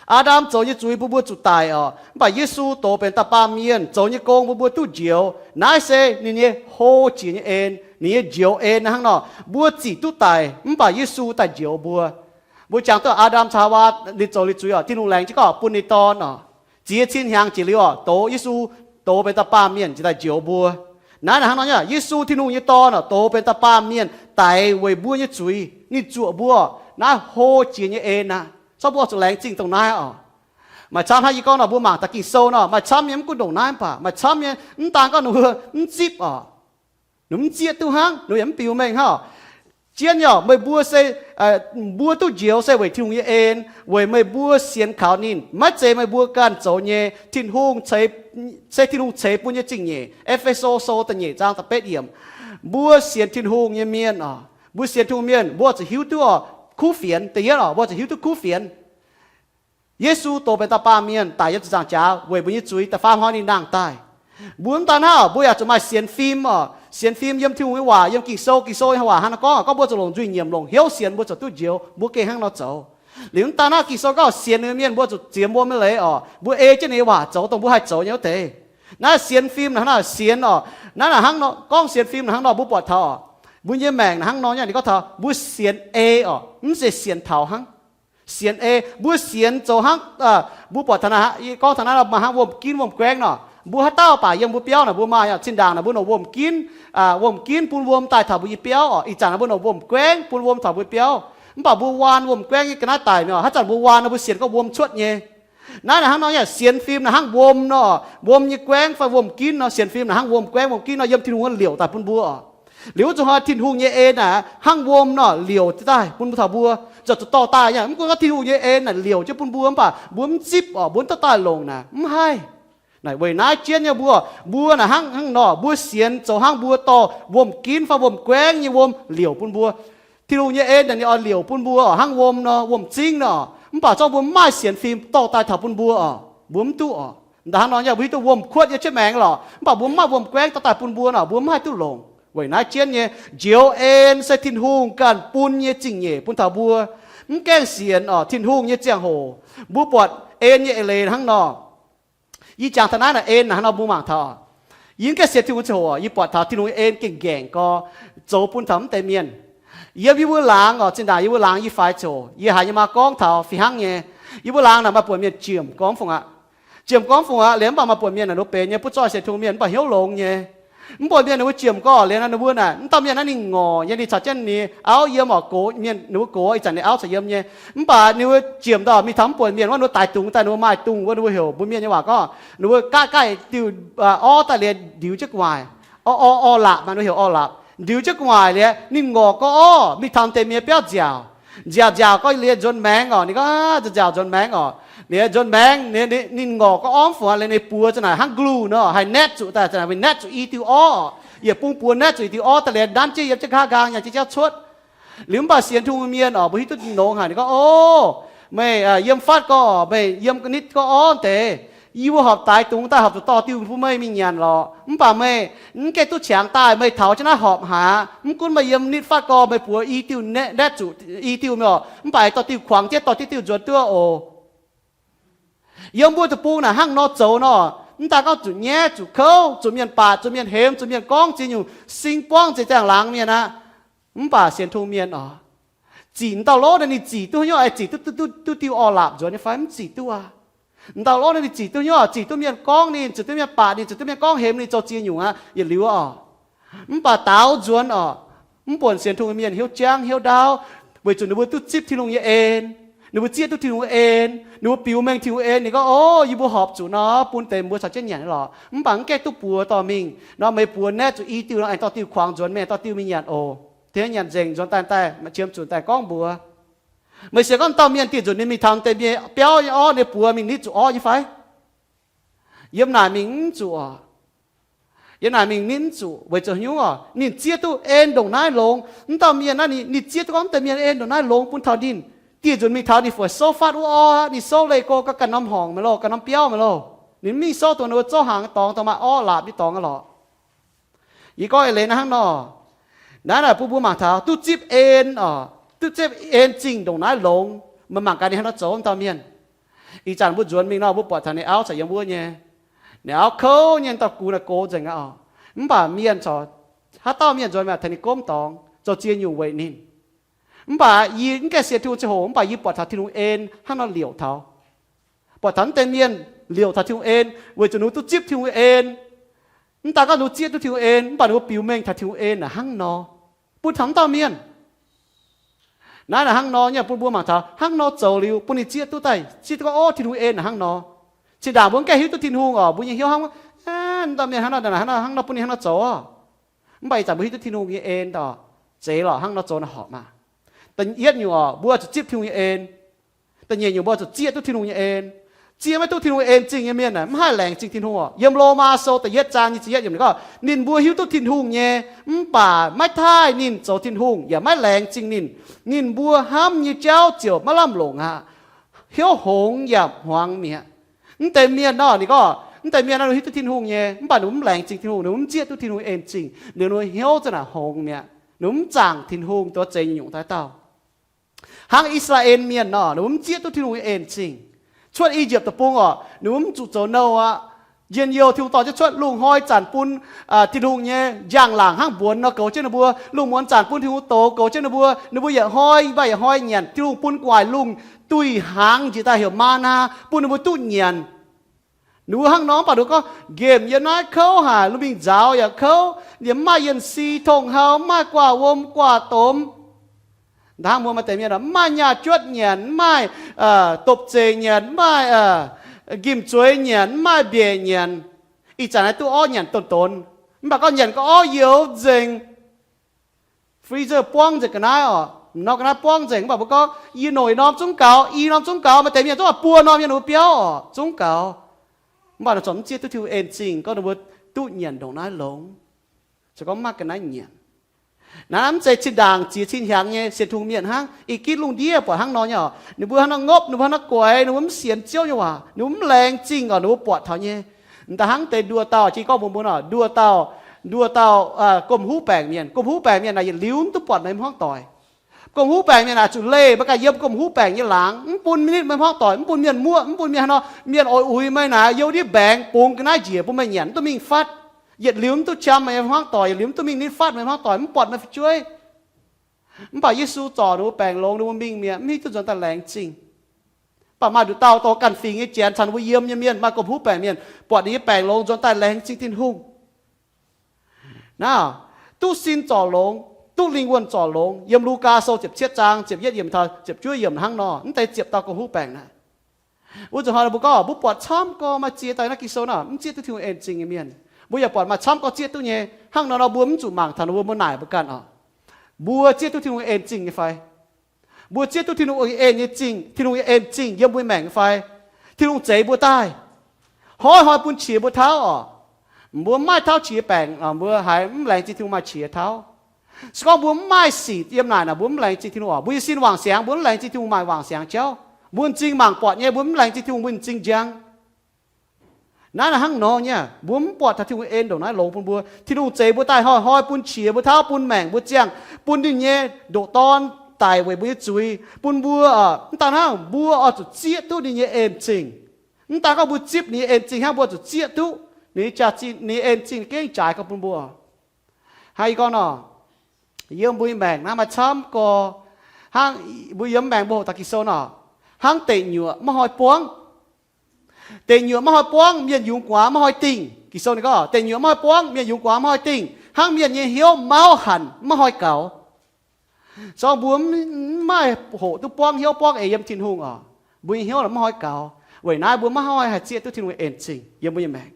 Aa^ndam zoux nyei zuiz bun mbuo zuqc daic oc. Mv baac Yesu dox benx da'baamh mienh zoux nyei gong bun mbuo duqv njoux. Naaiv se ninh nyei hlo jiex nyei en, ninh nyei njoux en hnangv nor. Mbuo zic duqv daic, mv baac Yesu daaih njoux mbuo. Mbuo jangx duqv Aa^ndam caux Haawaa ninh zoux liuz zuiz oc, Tin-Hungh laengz jienv gorngv bun ninh Dorn oc, ziex cin hnyangx jiex liuz oc, dox Yesu dox benx da'baamh mienh jiex daaih njoux mbuo. Naaiv naaic hnangv nor nyei, Yesu Tin-Hungh nyei Dorn oc, dox benx da'baamh mienh daix weic mbuo nyei zuiz. Ninh zuoqc mbuo, naaiv hlo jiex nyei en aqv. Zorqv mbuo oix zuqc laengz zingh dongh naaiv oc. Maaih camv hnangv yie gorngv nor, mbuo mangc daaih Ging-Sou nor, maaih camv nyei mv gunv ndongc naaiv mv baac, maaih camv nyei mv daan gorngv ninh mbuo mv zipv oc, ninh mv zieqv duqv hnangv, ninh yaac mv biux mengh hnangv oc. Jienv nyei oc, meih mbuo se, mbuo duqv njoux se weic Tin-Hungh nyei en, weic meih mbuo sienx kaux ninh. Maiv zeiz meih mbuo ganh zoux nyei, Tin-Hungh, se Tin-Hungh ceix bun nyei zingh nyeic. E^fe^so Sou da'nyeic zaang da'betv yiemc. Mbuo sienx Tin-Hungh nyei mienh oc, mbuo sienx Tin-Hungh mienh, mbuo zuqc hiuv duqv oc, kuv fienx. Da'yietv oc, mbuo zuqc hiuv duqv kuv fienx. Yesu dox benx da'baamh mienh daic yiem ziepc nzaangc jaax weic mbuo nyei zuiz. Da'faam hnoi ninh nangh daaih. Mbuo mv daan hnangv, mbuo yaac zuqc maaih sienx fim oc. Sienx fim yiem Tin-Hungh nyei waac, yiem Ging-Sou. Ging-Sou nyei waac hnangv naaiv gorngv, gorngv mbuo zuqc longc nzuih nyiemc, longc hnyouv sienx, mbuo zuqc duqv njoux. Mbuo gengh hnangv nor zoux. Liuz mv daan hnangv, Ging-Sou gorngv sienx ninh mienh mbuo zuqc ziex wuom nyei leiz oc, mbuo ei jienv ninh nyei waac zoux dongh mbuo haih zoux nyei wuov deix. Naaiv sienx fim naaic hnangv nor sienx oc. Naaiv naaic hnangv nor gorngv sienx fim naaic hnangv nor, mbuo buatc taux mbuo nyei maengc naaic hnangv nor nyei, ninh gorngv taux mbuo sienx ei oc, mv zeiz sienx taux hnangv. Sienx ei, mbuo sienx zoux hnangv, mbuo buatc taux naaiv, gorngv taux naaiv maaih hnangv wuom-ginv wuom-guaengv nor. Mbuo haaix dauh baac yiem mbuo biauv naaic mbuo maaih, cin-ndaangc naaic mbuo nongc wuom-ginv, wuom-ginv bun wuom daaih taux mbuo nyei biauv oc. Ih zanc naaic mbuo nongc wuom-guaengv bun wuom taux mbuo biauv. Mv baac mbuo waan wuom-guaengv nyei ga'naaiv daic mi'aqv. Haaix zanc mbuo waan nor mbuo sienx gorngv wuom cuotv nyei. Naaiv naaic hnangv nor yaac sienx fim naaic hnangv wuom nor, wuom nyei guaengv fai wuom-ginv nor, sienx fim naaic hnangv wuom-guaengv wuom-ginv nor yiem Tin-Hungh wuov liouc daaih bun mbuo oc. Liuz wuov zuqc hnoi Tin-Hungh nyei en naaic hnangv wuom nor liouc jienv daaih bun mbuo taux mbuo, zuqc dorh daaih nyei. Mv gunv gorngv Tin-Hungh nyei en naaic liouc jienv bun mbuo mv baac mbuo mv zipv oc, mbuo mv dorh daaih longc naaic, mv haih. Naaic weic naaiv jienv nyei mbuo, mbuo naaic hnangv hnangv nor, mbuo sienx zoux hnangv mbuo dorh wuom-ginv fai wuom-guaengv nyei wuom liouc bun mbuo. Tin-Hungh nyei en naaic ninh oix liouc bun mbuo hnangv wuom nor, wuom-zingv nor. Mv baac zorqv mbuo mv maaih sienx fim dorh daaih taux bun mbuo oc, mbuo mv duqv oc. Ndaaih hnangv nor nyei, mbuo hiuv duqv wuom-kuotv nyei jienv maengx lorqc, mv baac mbuo mv maaih wuom-guaengv dorh daaih bun mbuo nor, mbuo mv haih duqv longc. Weic naaiv jienv nyei, njoux en se Tin-Hungh ganh bun nyei zingh nyeic bun taux mbuo. Mv gaengh sienx oc, Tin-Hungh nyei ziangh hoc, mbuo buatc en nyei eix leiz hnangv nor. Yie jangx taux naaiv naaic en naaic hnangv nor mbuo mangc taux. Yie mv gaengh sienx Tin-Hungh ziangh hoc, yie buatc taux Tin-Hungh nyei en gengh gaengh gorx zoux bun taux mv deix mienh. Yiem yie mbuo laangz oc, zinh ndaangc yie mbuo laangz yie faix ziouc, yie haiz yie maa gorngv taux fih hnangv nyei. Yie mbuo laangz naaic maaih buonc mienh jiemc gorngv fungc aqv. Jiemc gorngv fungc aqv, liemh mv baac maaih buonc mienh naaic ninh mbuo benx nyei, butv zoih sienx Tin-Hungh mienh mv baac hnyouv longx nyei. Mv buonc mienh ninh mbuo jiemc gorngv liemh naaic ninh mbuo naaic, mv dauh mienh naaiv ninh ngorc nyei, ninh caux jienv ninh auv yiem oc, gox mienh ninh mbuo gox ih zanc ninh auv caux yiem nyei. Mv baac ninh mbuo jiemc ndorh mingh taux mv buonc mienh wuov, ninh mbuo daix dungz daaih ninh mbuo maaih dungz wuov, ninh mbuo heuc mbuo mienh nyei waac gorngv ninh mbuo gaatv gaatv diuh orv daaih liemh ndiux jienv gu'nguaaic. Orv, orv, orv-lapc maaih, ninh mbuo heuc orv-lapc. Ndiux jienv gu'nguaaic liemh ninh ngorc gorx orv mingh taux deix mienh biauv nziaauc. Nziaauc nziaauc gorx liemh nzuonx maengx oc, ninh gorngv nziaauc nzuonx maengx oc. Liemh nzuonx maengx ninh ngorc gorx orv fungc liemh ninh buoz za'naaic hnangv nguluh nor haih naetv zuqc daaih, za'naaic naetv zuqc i diuh orv oc. Yietc bung buoz naetv zuqc i diuh orv daaih liemh nanv jienv yiem jienv nqa'haav nqaang nyanc jienv jauv cuotv. Liuz mv baac sienx Tin-Hungh mienh oc, mbuo hiuv duqv longx haic, ninh gorngv, O, meih yiem fatv gorx, meih yiem nitv gorx orv deix, yie mbuo horpc daix dungz daaih horpc zuqc dorh diuh bun meih mingh nyanc lorqc. Mv baac meih mv gaengh duqv qangx daaih, meih taux jienv naaiv horpc haic aqv. Mv gunv meih yiem nitv fatv gorx meih buoz i diuh naetv zuqc i diuh oc, mv baac dorh diuh kuangx jienv dorh diuh diuh nzuonx duqv oc. Yiem mbuo deic-bung naaic hnangv nor zoux nor, mv daaih gorngv zuqc nyaiv, zuqc kouv, zuqc mienh baac, zuqc mienh hemx, zuqc mienh gorngv ziex nyungc sing buangv ziex ziangh laangz mienh aqv. Mv baac sienx Tin-Hungh mienh oc, zic m'dauh lov naaic ninh zic duqv haaix nyungc, zic duqv, duqv, duqv diuh orv-lapc nzuonx nyei fai? Mv zic duqv aqv. M'dauh lov naaic ninh zic duqv haaix nyungc, zic duqv mienh gorngv ninh, zic duqv mienh baac ninh, zic duqv mienh gorngv hemx ninh zoux ziex nyungc aqv, yietc liuz oc. Mv baac daaux nzuonx oc, mv buonc sienx Tin-Hungh mienh hnyouv jangv hnyouv ndaauv, weic zuqc ninh mbuo duqv zipv Tin-Hungh nyei en, ninh mbuo zieqv duqv Tin-Hungh nyei en, ninh mbuo biux mengh Tin-Hungh nyei en, ninh gorngv, O, yie mbuo horpc zuqc nor bun deix mbuo caux jienv nyanc lorqc. Mv baac mv gaengh duqv buoz dorh mingh nor, meih buoz naetv zuqc i diuh nor, aengx dorh diuh kuangx nzuonx, meih dorh diuh mingh nyanc oc. Tengx nyanc nzengc nzuonx daaih, daaih qiemx zunc daaih gorngv mbuox. Meih sienx gorngv dauh mienh dieh nzunc ninh mingh taux deix mienh biauv nyei orv, ninh buoz mingh nitv zuqc orv nyei fai? Yiem naaic mingh mv zuqc oc. Yiem naaic mingh nitv mv zuqc weic zuqc haaix nyungc oc? Ninh zieqv duqv en ndongc naaiv longx. Mv dauh mienh naaiv ninh zieqv duqv gorngv mv deix mienh en ndongc naaiv longx bun taux ninh. Dieh nzunc mingh taux ninh fu'jueiv souv fatv wuov orv, ninh souv leih go gauh ganh norm horngc mi'aqv loh, ganh norm biauv mi'aqv loh. Ninh mv mingh souv dongh ninh mbuo zouv hnaangx dorngx, dongh maaih orv-lapc nyei dorngx aqv lorqc. Yie gorngv eix leiz naaiv hnangv nor. Naaiv naaic bun mbuo mangc taux duqv zipv en oc, duqv zipv en zingh ndongc naaiv longx. Meih mangc gaax ninh hnangv nor zoux wuov dauh mienh. Ih zanc mbuo nzuonx mingh nor, mbuo buatc taux ninh auv caux yiem wuov nyei. Ninh auv kouv nyei, dauh gux naaic gox nzengc aqv oc. Mv baac mienh corc, haaix dauh mienh nzuonx mingh taux ninh gomv dorngx, zoux ziex nyungc weic ninh. Mv baac yie mv gaengh sienx Tin-Hungh ziangh hoc, mv baac yie buatc taux Tin-Hungh en hnangv nor liouc taux. Buatc taux mv deix mienh liouc taux Tin-Hungh en weic zuqc ninh mbuo duqv zipv Tin-Hungh en. Mv daaih gorngv ninh mbuo zieqv duqv Tin-Hungh en, mv baac ninh mbuo biux mengh taux Tin-Hungh en naaic hnangv nor. Bun taux mv dauh mienh naaiv naaic hnangv nor nyei, bun mbuo mangc taux hnangv nor zoux liuz bun ninh zieqv duqv daaih, zieqv duqv gorngv, Ov, Tin-Hungh en naaic hnangv nor. Zinh ndaangc mbuo mv gaengh hiuv duqv Tin-Hungh oc, mbuo nyei hnyouv hnangv, Mv dauh mienh hnangv nor, hnangv nor, hnangv nor bun ninh hnangv nor zoux oc. Mv baac ih zanc mbuo hiuv duqv Tin-Hungh nyei en oc, zeiz lorqc, hnangv nor zoux naaic horpc maah. Da'yietv nyungc oc, mbuo zuqc zipv Tin-Hungh nyei en. Da'nyeic nyungc, mbuo zuqc zieqv duqv Tin-Hungh nyei en. Zieqv maiv duqv Tin-Hungh en zingh nyei mienh naaic mv haih laengz zingh Tin-Hungh oc. Yiem Lomaa Sou da'yietv zaang nyic ziepc yietv yiemc ninh gorngv, ninh mbuo hiuv duqv Tin-Hungh nyei, mv baac maiv taaih ninh zoux Tin-Hungh yaac maiv laengz zingh ninh. Ninh mbuo hnamv nyei jauv ziouc maiv lamh longc aqv. Hnyouv hngongx yaac hmuangx mi'aqv. Mv deix mienh nor, ninh gorngv, mv deix mienh nor, ninh hiuv duqv Tin-Hungh nyei, mv baac ninh mbuo mv laengz zingh Tin-Hungh, ninh mbuo mv zieqv duqv Tin-Hungh en zingh, ninh mbuo hnyouv za'naaic hngongx mi'aqv. Ninh mbuo mv zaangc Tin-Hungh, duqv zeiz nyungc daaih dauh. Hnangv I^saa^laa^en Mienh nor, ninh mbuo mv zieqv duqv Tin-Hungh nyei en zingh. Cuotv I^yipv Deic-Bung oc, ninh mbuo mv zuqc zoux nouh aqv. Njien-youh Tin-Hungh dorh jienv cuotv, lungh hnoi zanc bun Tin-Hungh nyei njang-laangc hnangv mbuonx nor goux jienv ninh mbuo. Lungh muonz zanc bun Tin-Hungh douz goux jienv ninh mbuo. Ninh mbuo yietc hnoi mv baac yietc hnoi nyanc, Tin-Hungh bun gu'nguaaic lungh duih hnaangx njiec daaih heuc maa^naa bun ninh mbuo duqv nyanc. Ninh mbuo hnangv nor mv baac ninh mbuo gorngv, Nqemh yiem naaiv kouv haic, lungh mingh nzaaux yaac kouv, yaac mv maaih yienh si tong-hau, mv maaih guaav wuom guaav domx. Ndaangc mbuo maaih deix mienh mv maaih nyaah juotv nyanc, mv maaih dopc-zeic nyanc, mv maaih nqimh-zueiz nyanc, mv maaih mbiec nyanc. Ih zanc naaiv duqv orv nyanc donx-donx, mv baac gorngv nyanc gau orv youx nzengc. Freezer buangv nzengc ga'naaiv oc, norm ga'naaiv buangv nzengc. Mv baac mbuo gorngv, Yie nongc norm zungv gaux, i norm zungv gaux. Maaih deix mienh zungv buo norm yiem ninh mbuo biauv oc, zungv gaux. Mv baac ninh corc mv zieqv duqv Tin-Hungh en zingh gorngv ninh mbuo duqv nyanc ndongc naaiv longx. Se gorngv mv maaih ga'naaiv nyanc, Naaiv mv zeiz cin-ndaangc ziex cin hnyangx nyei sienx Tin-Hungh mienh hnangv. Ih gitv lungh ndiev buatc hnangv nor nyei oc. Ninh mbuo hnangv nor ngopv, ninh mbuo hnangv nor guaix, ninh mbuo mv sienx Ziouv nyei waac, ninh mbuo mv laengz zingh oc, ninh mbuo buatc taux nyei. M'daaih hnangv deix nduoh dauh, jiex gorngv mbuox mbuo nor, nduoh dauh, nduoh dauh gomh huv baengc mienh. Gomh huv baengc mienh naaic yietc liuz mv duqv buatc meih mv hmuangv doic. Gomh huv baengc mienh naaic zuqc leih mbuo ganh yiem gomh huv baengc nyei laangz, mv bun nitv meih hmuangv doic, mv bun mienh muoqv, mv bun mienh hnangv nor, mienh oix uix meih naaic, youh ndiev mbaengx bungx ga'naaiv njiec bun meih nyanc, mv duqv mingh fatv. Yietc liuz mv duqv qiam meih hmuangv doic, yietc liuz mv duqv mingh nitv fatv meih hmuangv doic, mv buatc meih fu'jueiv. Mv baac Yesu zorc ninh mbuo baengc longx, ninh mbuo mingh mi'aqv, mv hiuv duqv nzuonx daaih laengz zingh. Mv baac maaih nduqc dauh dorh ganh fingx nyei janx caux ninh mbuo yiem nyei mienh, maaih gomh huv baengc mienh, buatc ninh nyei baengc longx nzuonx daaih laengz zingh Tin-Hungh. Naaiv, duqv sin zorc longx, duqv lingh wuonh zorc longx. Yiem Lugaa Sou ziepc cietv zaang ziepc yietv yiemc taux ziepc juov yiemc hnangv nor, mv deix ziepc dauh gomh huv baengc naaiv. Wuov nzunc hnoi mbuo gorngv mbuo buatc camv gorx maaih ziex dauh naaiv Ging-Sou nor mv zieqv duqv Tin-Hungh en zingh nyei mienh. Mbuo yaac buatc maaih camv gorx zieqv duqv nyei. Hnangv nor nor mbuo mv zuqc mangc taux ninh mbuo, mbuo naaic mbuo ganh oc. Mbuo zieqv duqv Tin-Hungh en zingh nyei fai? Mbuo zieqv duqv Tin-Hungh en nyei zingh, Tin-Hungh nyei en zingh yiem mbuo maengc nyei fai? Tin-Hungh zeix mbuo daaih, hnoi-hnoi bun qiex mbuo tauv oc. Mbuo mv maaih tauv qiex baengc, mbuo haiz mv laengz zingh Tin-Hungh maaih qiex tauv. Se gorngv mbuo mv maaih sic yiem naaic naaic, mbuo mv laengz zingh Tin-Hungh oc. Mbuo nyei sin wangc siangx, mbuo mv laengz zingh Tin-Hungh maaih wangc siangx jauv. Mbuo m'zing mangc buatc nyei, mbuo mv laengz zingh Tin-Hungh, mbuo m'zing njang. Naaiv naaic hnangv nor nyei, mbuo mv buatc taux Tin-Hungh en ndongc naaiv longx bun mbuo. Tin-Hungh zeix mbuo daaih hnoi-hnoi bun qiex mbuo tauv, bun maengc mbuo ziangh, bun ninh nyei ndoqc Dorn daic weic mbuo nyei zuiz, bun mbuo, mv daan hnangv, mbuo oix zuqc zieqv duqv ninh nyei en zingh. Mv daan gorngv mbuo zipv ninh nyei en zingh hnangv, mbuo zuqc zieqv duqv ninh nyei jaax-zinh, ninh nyei en zingh gengh jaaix gorx bun mbuo. Hnangv yie gorngv nor, yiem mbuo nyei maengc naaiv maaih camv gorx. Hnangv mbuo yiem maengc mbuo hoqc taux Ging-Sou nor, hnangv deic nyuoqc maiv hnoi buangv. Deic nyuoqc maiv hnoi buangv, mienh yungz guaax maiv hnoi dingh. Ging-Sou ninh gorngv, deic nyuoqc maiv hnoi buangv, mienh yungz guaax maiv hnoi dingh, hnangv mienh nyei hnyouv mauv hanc maiv hnoi gaux. Zorngv mbuo mv maaih hoqc duqv buangv hnyouv buangv eix yiem Tin-Hungh oc, mbuo nyei hnyouv maiv hnoi gaux. Weic naaiv mbuo maiv hnoi haih zieqv duqv Tin-Hungh nyei en zingh yiem mbuo nyei maengc.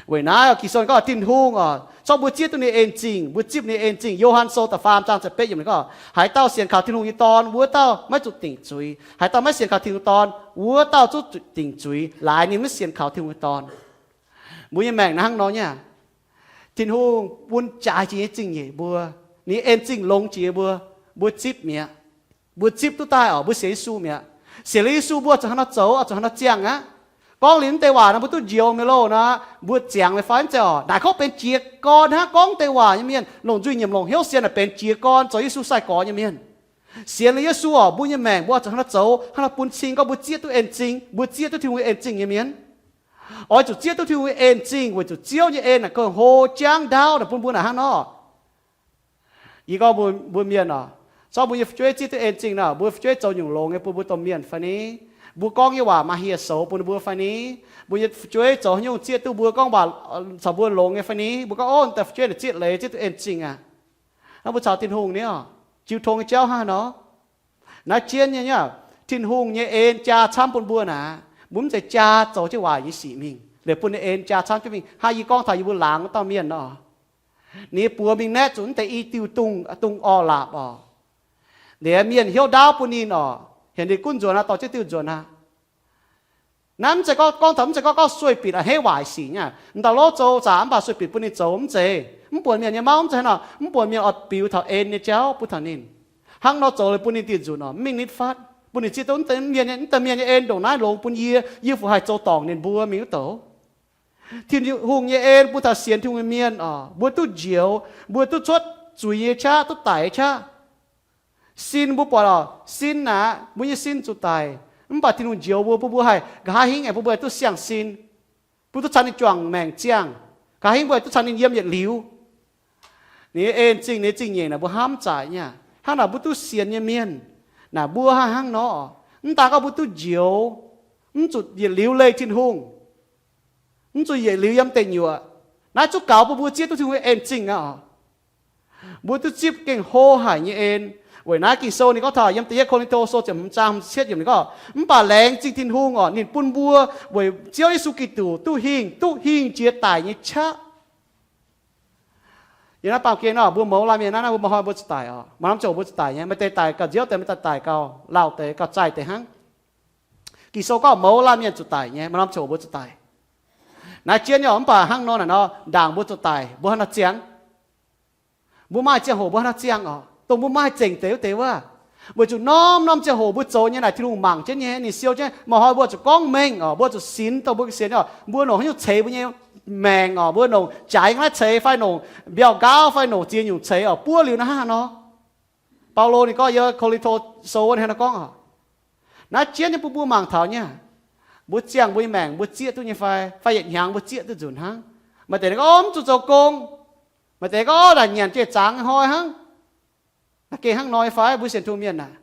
Weic naaiv Ging-Sou gorngv Tin-Hungh oc, zorngv mbuo zieqv duqv ninh en zingh, mbuo zipv ninh en zingh. Yo^han Sou da'faam zaang ziepc betv yiemc ninh gorngv, haaix dauh sienx kaux Tin-Hungh nyei Dorn, wuov dauh maiv zuqc dingc zuiz. Haaix dauh maiv sienx kaux Tin-Hungh Dorn, wuov dauh zungv zuqc dingc zuiz, laaix ninh maiv sienx kaux Tin-Hungh nyei Dorn. Mbuo nyei maengc naaiv hnangv nor nyei. Tin-Hungh bun jaaix jiex nyei zingh nyeic mbuo, ninh nyei en zingh longx jiex mbuo, mbuo zipv mi'aqv. Mbuo zipv duqv daaih oc, mbuo sienx Yesu mi'aqv. Sienx liuz Yesu mbuo zuqc hnangv nor zoux, zuqc hnangv nor ziangh aqv. Gorngv liuz mv deix waac nor mbuo duqv njoux mi'aqv loh nor, mbuo ziangx meih fai mv zeiz oc? Naaic gorngv benx jiez gorn hnangv, gorngv deix waac nyei mienh, longc nzuih nyiemc longc hnyouv sienx naaic benx jiez gorn zoux Yesu sai-gorx nyei mienh. Sienx liuz Yesu oc, mbuo nyei maengc mbuo zuqc hnangv nor zoux, hnangv nor bun cing gorngv mbuo zieqv duqv en zingh, mbuo zieqv duqv Tin-Hungh nyei en zingh nyei mienh. Oix zuqc zieqv duqv Tin-Hungh nyei en zingh weic zuqc Ziouv nyei en naaic gauh hlo jangv ndaauv naaic bun mbuo naaic hnangv nor. Yie gorngv mbuo, mbuo mienh oc, zorngv mbuo nyei fu'jueiv zieqv duqv en zingh nor, mbuo fu'jueiv zoux nyungc longx nyei bun mbuo domh mienh fai ni? Mbuo gorngv nyei waac maaih hieh soux bun ninh mbuo fai ni? Mbuo nyei fu'jueiv zoux haaix nyungc zieqv duqv mbuo gorngv waac caux mbuo longx nyei fai ni? Mbuo gorngv, ov, deix fu'jueiv naaic zieqv leiz zieqv duqv en zingh aqv. Hnangv mbuo caux Tin-Hungh ni oc, jiu tong nyei jauv hnangv nor. Naaiv jienv nyei, Tin-Hungh nyei en jaa camv bun mbuo naaic, mbuo mv zeiz jaa zoux jienv waaic nyei sic mingh, liuz bun ninh en jaa camv jienv mingh. Hnangv yie gorngv taux yie mbuo laangz wuov dauh mienh nor, ninh nyei buoz mingh naetv zuqc mv deix i diuh dungz orv-laapc oc. Liuz mienh hnyouv ndaauv bun ninh oc, heuc ninh gunv nzuonx aqv, dorh jienv diuh nzuonx aqv. Naaiv mv zeiz gorngv, gorngv taux mv zeiz gorngv, gorngv sueih bieqc a'hneiv waaic sic nyei. M'dauh lov zoux zaqc mv baac sueih bieqc bun ninh zoux mv zeiz. Mv buonc mienh nyei mauv mv zeiz hnangv nor, mv buonc mienh oix biux taux en nyei jauv bun taux ninh. Hnangv nor zoux liuz bun ninh diuh nzunc oc, mv mingh nitv fatv, bun ninh zieqv duqv mv deix mienh, mv deix mienh nyei en ndongc naaiv longx bun yie, yie fu haih zoux dorngc ninh mbuo mingh wuov douc. Tin-Hungh nyei en bun taux sienx Tin-Hungh nyei mienh oc, mbuo duqv njoux, mbuo duqv cuotv zuiz nyei qaqv, duqv daic nyei qaqv. Sin mbuo buatc oc, sin aqv, mbuo nyei sin zuqc daic. Mv baac Tin-Hungh njoux mbuo, bun mbuo haih nqa'haav hingv aengx bun mbuo duqv siang-sin, bun duqv caux ninh juangc maengc ziangh, nqa'haav hingv mbuo duqv caux ninh yiem yietc liuz. Ninh nyei en zingh, ninh nyei zingh nyeic naaic mbuo hnamv zaic nyei aqv. Hnangv naaic mbuo duqv sienx nyei mienh naaic, mbuo hnangv hnangv nor, mv daan gorngv mbuo duqv njoux, mv zuqc yietc liuz leih Tin-Hungh, mv zuqc yietc liuz yiem deic nyuoqc. Naaiv zungv gaux bun mbuo zieqv duqv Tin-Hungh nyei en zingh aqv oc. Mbuo duqv zipv gengh hlo haic nyei en. Weic naaiv Ging-Sou ninh gorngv taux yiem da'yietv Ko^lin^to Sou ziepc hmz zaang hmz ziepc cietv yiemc ninh gorngv, mv baac laengz zingh Tin-Hungh oc, ninh bun mbuo weic Ziouv Yesu Giduc duqv hingh, duqv hingh jiex daic nyei qaqv. Yiem naaiv baamh gen nor mbuo mouz laanh mienh naaiv, naaiv mbuo maaih hnoi mbuo zuqc daic oc. Maaih norm ziangh hoc mbuo zuqc daic nyei. Maaih deix daic gauh nziouv deix, maaih deix daic gauh lauh deix, gauh zaih deix hnangv. Ging-Sou gorngv mouz laanh mienh zuqc daic nyei, maaih norm ziangh hoc mbuo zuqc daic. Naaiv jienv nyei oc, mv baac hnangv nor naaic nor, ndaangc mbuo zuqc daic, mbuo hnangv nor ziangh. Mbuo maaih ziangh hoc mbuo haaix nor ziangh oc, dongh mbuo maaih zengc deix wuov deix wuov. Weic zuqc norm-norm ziangh hoc mbuo zoux nyei naaic Tin-Hungh mangc jienv nyei. Ninh siou jienv, maaih hnoi mbuo zuqc gorngv mengh oc, mbuo zuqc sinx dongh mbuo gengh sienx oc, mbuo nongc haaix nyungc ceix mbuo nyei maengc oc, mbuo nongc jaaix ga'naaiv ceix fai nongc mbiauh nqaauv fai nongc ziex nyungc ceix oc, buov liuz naaiv hnangv haaix nor. Baulo ninh gorngv yiem Ko^lin^to Sou wuov ninh hnangv naaiv gorngv oc, naaiv jienv nyei bun mbuo mangc taux nyei, mbuo ziangh mbuo nyei maengc mbuo zieqv duqv nyei fai, fai yietc hnyangx mbuo zieqv duqv nzunc hnangv. Maaih deix ninh gorngv, Mv zuqc zoux gong. Maaih deix gorngv, Naaic nyanc jiex zaangc hnoi hnangv. Naaic gengh hnangv nor nyei fai? Mbuo sienx Tin-Hungh mienh naaic,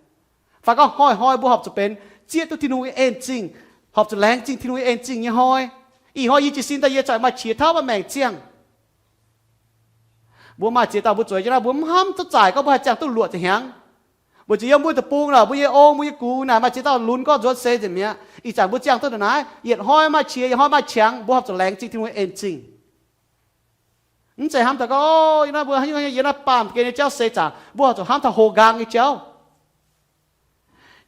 fai gorngv hnoi-hnoi mbuo horpc zuqc benx zieqv duqv Tin-Hungh nyei en zingh, horpc zuqc laengz zingh Tin-Hungh nyei en zingh nyei hnoi. Ih hnoi yie jiez sin daaih yie zaqc maaih qiex tauv maaih maengc ziangh. Mbuo maaih ziex dauh mbuo zueiz jienv naaiv, mbuo mv hnamv duqv zaaic gorngv mbuo haih ziangh duqv luoqc ziepc hnyangx. Weic zuqc yiem mbuo deic-bung naaic, mbuo nyei ong, mbuo nyei gux naaic, maaih ziex dauh lunx gorngv nzuonx seix nzengc mi'aqv. Ih zanc mbuo ziangh duqv ndongc naaiv, yietc hnoi maaih qiex, yietc hnoi maaih qangx, mbuo horpc zuqc laengz zingh Tin-Hungh nyei en zingh. Mv zeiz hnamv daaih gorngv, Yie naaiv mbuo haaix nyungc yiem naaiv baamh gen nyei jauv seix zaangc, mbuo horpc zuqc hnamv taux houx nqaang nyei jauv.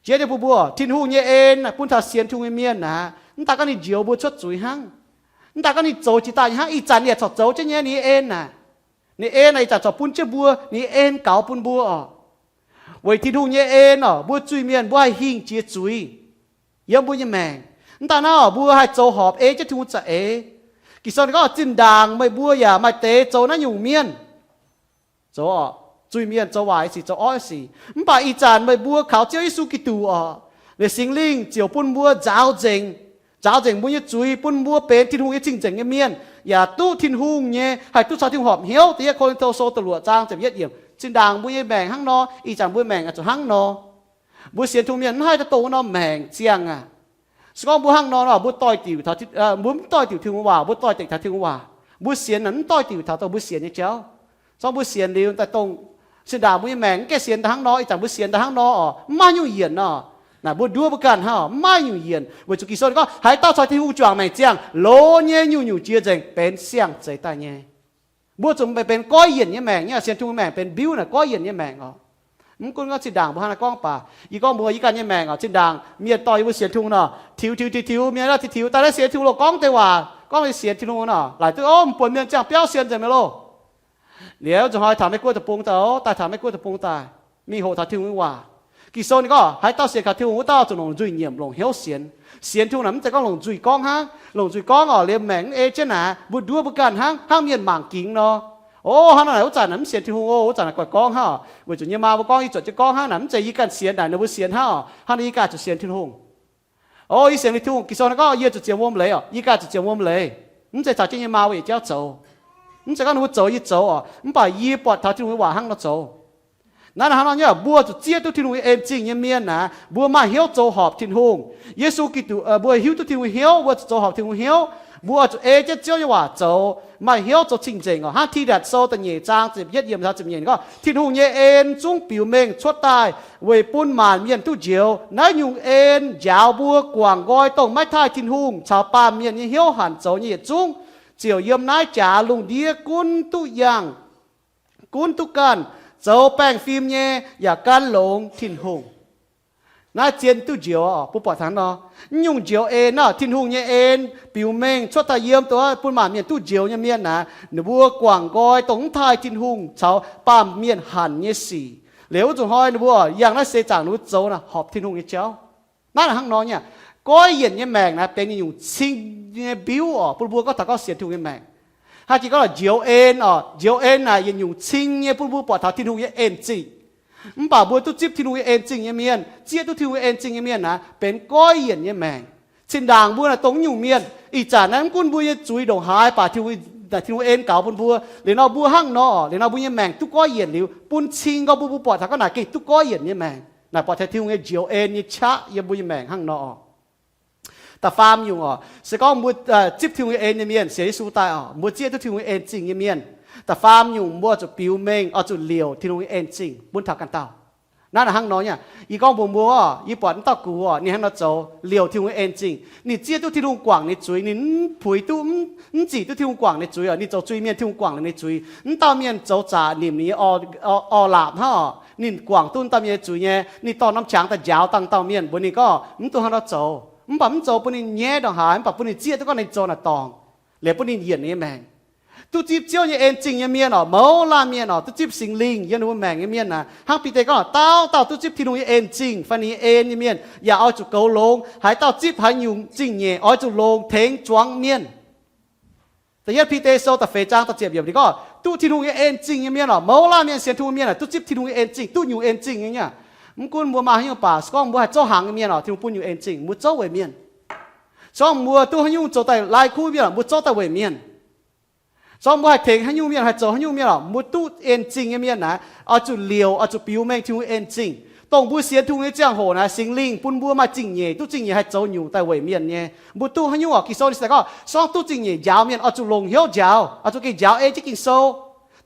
Jiex nyei bun mbuo, Tin-Hungh nyei en bun taux sienx Tin-Hungh nyei mienh naaic, mv daaih gorngv ninh njoux mbuo cuotv zuiz hnangv, mv daaih gorngv ninh zoux jiex daaih nyei hnangv. Ih zanc ninh yaac corc zoux jienv nyei ninh nyei en naaic. Ninh en naaic ih zanc corc bun jienv mbuo, ninh nyei en gaux bun mbuo oc. Weic Tin-Hungh nyei en oc, mbuo zuiz-mienh mbuo haih hingh jiex zuiz yiem mbuo nyei maengc. Mv daaih naaiv oc, mbuo haih zoux horpc ei jienv Tin-Hungh za'eix. Ging-Sou ninh gorngv, Zinh ndaangc meih mbuo yaac maaih deix zoux naaiv nyungc mienh. Zoux oc, zuiz-mienh zoux waaic sic, zoux orqv sic. Mv baac ih zanc meih mbuo kaux Ziouv Yesu Giduc oc, liuz Singx Lingh ziouc bun mbuo nzaaux nzengc, nzaaux nzengc mbuo nyei zuiz, bun mbuo benx Tin-Hungh nyei cing-nzengc nyei mienh, yaac duqv Tin-Hungh nyei, haih duqv caux Tin-Hungh horpc hnyouv. Da'yietv Ko^lin^to Sou da'luoqc zaang ziepc yietv yiemc. Zinh ndaangc mbuo nyei maengc hnangv nor, ih zanc mbuo maengc oix zuqc hnangv nor. Mbuo sienx Tin-Hungh mienh mv haih daaih dongh wuov norm maengc ziangh aqv. Se gorngv mbuo hnangv nor nor, mbuo doix-diuc taux, mbuo mv doix-diuc Tin-Hungh waac, mbuo doix-dekc taux Tin-Hungh waac. Mbuo sienx naaic mv doix-diuc taux dongh mbuo sienx nyei jauv. Se gorngv mbuo sienx liuz daaih dongh zinh ndaangc mbuo nyei maengc mv gaengh sienx daaih hnangv nor, ih zanc mbuo sienx daaih hnangv nor oc, mv maaih nyungc yienc nor. Naaic mbuo nduov mbuo ganh hnangv oc, mv maaih nyungc yienc. Weic zuqc Ging-Sou ninh gorngv, haaix dauh caux Tin-Hungh juangc maengc ziangh, loz nyei nyungc-nyungc jiex nzengc benx siang-zeix daaih nyei. Mbuo zuqc benx goiv yienc nyei maengc nyei. Sienx Tin-Hungh maengc benx mbiuv naaic goiv yienc nyei maengc oc. Mv gunv gorngv zinh ndaangc mbuo hnangv naaiv gorngv baac, yie gorngv mbuo yie ganh nyei maengc oc, zinh ndaangc mienh dorh yie mbuo sienx Tin-Hungh nor, tiux tiux tiux tiux, mienh tiux tiux daaih naaiv sienx Tin-Hungh loh, gorngv deix waac gorngv sienx Tin-Hungh nor, laaic duqv oc, mv buonc mienh ziangh biauv sienx nzengc mi'aqv loh. Liuz zuqc hnoi taux Meiv Guoqv deic-bung daaih oc, daaih taux Meiv Guoqv deic-bung daaih, mingh hoqc taux Tin-Hungh nyei waac. Ging-Sou ninh gorngv haaix dauh sienx kaux Tin-Hungh wuov dauh zuqc longc nzuih nyiemc longc hnyouv sienx. Sienx Tin-Hungh naaic mv zeiz gorngv longc nzuih gorngv hnangv. Longc nzuih gorngv oc, liemh maengc mv ei jienv naaic, mbuo nduov mbuo ganh hnangv, hnangv mienh mangc gingx nor. O, hnangv naaic wuov zanc naaic mv sienx Tin-Hungh o, wuov zanc naaic guaih gorngv hnangv oc. Weic zuqc nyei maa mbuo gorngv yie zuotc jienv gorngv hnangv naaic, mv zeiz yie ganh sienx naaic, ninh mbuo sienx hnangv oc, hnangv naaic yie ganh zuqc sienx Tin-Hungh. O, yie sienx Tin-Hungh, Ging-Sou naaiv gorngv yie zuqc zienx wuom-leiz oc, yie ganh zuqc zienx wuom-leiz. Mv zeiz caux jienv nyei maa mbuo yietc jauv zoux. Mv zeiz gorngv ninh mbuo zoux yie zoux oc, mv baac yie buatc taux Tin-Hungh nyei waac hnangv nor zoux. Naaiv hnangv nor nyei, mbuo zuqc zieqv duqv Tin-Hungh nyei en zingh nyei mienh naaic, mbuo maaih hnyouv zoux horpc Tin-Hungh. Yesu Giduc, mbuo hiuv duqv Tin-Hungh hnyouv, mbuo zuqc zoux horpc Tin-Hungh hnyouv. Mbuo zuqc ei jienv Ziouv nyei waac zoux, maaih hnyouv zoux cing-nzengc oc. Hnangv Tidatc Sou da'nyeic zaang ziepc yietv yiemc taux ziepc nyeic gorngv, Tin-Hungh nyei en zungv biux mengh cuotv daaih weic bun maanc mienh duqv njoux. Naaiv nyungc en njaaux mbuo guangc nqoi dongh maiv taaih Tin-Hungh caux baamh mienh nyei hnyouv hanc zoux nyei yietc zungv, ziouc yiem naaiv jaax lungh ndiev gunv duqv yangh, gunv duqv ganh, zoux baengh fim nyei yaac gan longx Tin-Hungh. Naaiv zien duqv njoux oc, mbuo buatc hnangv nor. Naaiv nyungc njoux en naaic, Tin-Hungh nyei en biux mengh cuotv daaih yiem dongh bun maanc mienh duqv njoux nyei mienh naaic, ninh mbuo guangc nqoi dongh mv taaih Tin-Hungh caux baamh mienh hanc nyei sic. Liuz wuov zuqc hnoi ninh mbuo yangh naaiv seix zaangc ninh mbuo zoux naaic horpc Tin-Hungh nyei jauv. Naaiv hnangv nor nyei, goiv yienc nyei maengc naaic benx yietc nyungc cing nyei mbiuv oc, bun mbuo gorngv taux gorngv sienx Tin-Hungh nyei maengc. Hnangv jiex gorngv njoux en oc, njoux en naaic yietc nyungc cing nyei bun mbuo buatc taux Tin-Hungh nyei en zingh. Mv baac mbuo duqv zipv Tin-Hungh nyei en zingh nyei mienh, zieqv duqv Tin-Hungh nyei en zingh nyei mienh naaic benx goiv yienc nyei maengc. Zinh ndaangc mbuo naaic dongh naaiv nyungc mienh, ih zanc naaiv mv gunv mbuo nyei zuiz ndongc haaix baac Tin-Hungh, naaic Tin-Hungh en gaux bun mbuo. Liuz nor mbuo hnangv nor, liuz nor mbuo nyei maengc duqv goiv yienc liuz bun cing gorngv mbuo, mbuo buatc taux gorngv naaic gengh duqv goiv yienc nyei maengc. Naaic buatc taux Tin-Hungh nyei njoux en nyei qaqv yiem mbuo nyei maengc hnangv nor oc. Da'faam nyungc oc, se gorngv mbuo zipv Tin-Hungh nyei en nyei mienh, sienx Yesu daaih oc, mbuo zieqv duqv Tin-Hungh nyei en zingh nyei mienh, da'faam nyungc mbuo zuqc biux mengh oc, zuqc liouc Tin-Hungh nyei en zingh bun taux ganh dauh. Naaiv hnangv nor nyei, yie gorngv mbuox mbuo oc, yie buatc m'dauh gux oc, ninh hnangv nor zoux, liouc Tin-Hungh nyei en zingh. Ninh zieqv duqv Tin-Hungh guangc ninh zuiz, ninh mv puix duqv, mv zic duqv Tin-Hungh guangc ninh zuiz oc. Ninh zoux zuiz-mienh, Tin-Hungh guangc liuz ninh zuiz. M'dauh mienh zoux zaqc nimc ninh nyei orv-laapc hnangv oc, ninh guangc duqv m'dauh mienh nyei zuiz nyei. Ninh dorh norm qangx daaih njaaux dangh dauh mienh mbuox ninh gorngv mv dungx hnangv nor zoux. Mv baac mv zoux bun ninh nyaiv ndongc haaix, mv baac bun ninh zieqv duqv gorngv ninh zoux naaic dorngc, liuz bun ninh yienc ninh nyei maengc. Duqv zipv Ziouv nyei en zingh nyei mienh oc, mouz laanh mienh oc, duqv zipv Singx Lingh yiem ninh mbuo maengc nyei mienh naaic, hnangv Bide gorngv, dauh dauh duqv zipv Tin-Hungh nyei en zingh fai ninh nyei en nyei mienh yaac oix zuqc goux longx. Haaix dauh zipv haaix nyungc zingh nyeic oix zuqc longc tengx zuangx mienh. Da'yietv Bide Sou da'feix zaang da'ziepc yiemc ninh gorngv, duqv Tin-Hungh nyei en zingh nyei mienh oc, mouz laanh mienh sienx Tin-Hungh mienh aah, duqv zipv Tin-Hungh nyei en zingh, duqv nyungc en zingh nyei. Mv gunv mbuo maaih haaix nyungc baac, se gorngv mbuo haih zouv hnaangx nyei mienh oc, Tin-Hungh bun nyungc en zingh mbuo zouv weic mienh. Se gorngv mbuo duqv haaix nyungc zoux daaih lai kuv mienh oc, mbuo zouv daaih weic mienh. Se gorngv mbuo haih tengx haaix nyungc mienh, haih zoux haaix nyungc mienh oc, mbuo duqv en zingh nyei mienh naaic, oix zuqc liouc, oix zuqc biux mengh Tin-Hungh en zingh. Dongh mbuo sienx Tin-Hungh nyei ziangh hoc naaic, Singx Lingh bun mbuo maaih zingh nyeic, duqv zingh nyeic haih zoux nyungc daaih weic mienh nyei. Mbuo duqv haaix nyungc oc, Ging-Sou ninh se gorngv, se gorngv duqv zingh nyeic njaaux mienh oix zuqc longc hnyouv njaaux, oix zuqc gengh njaaux ei jienv Ging-Sou.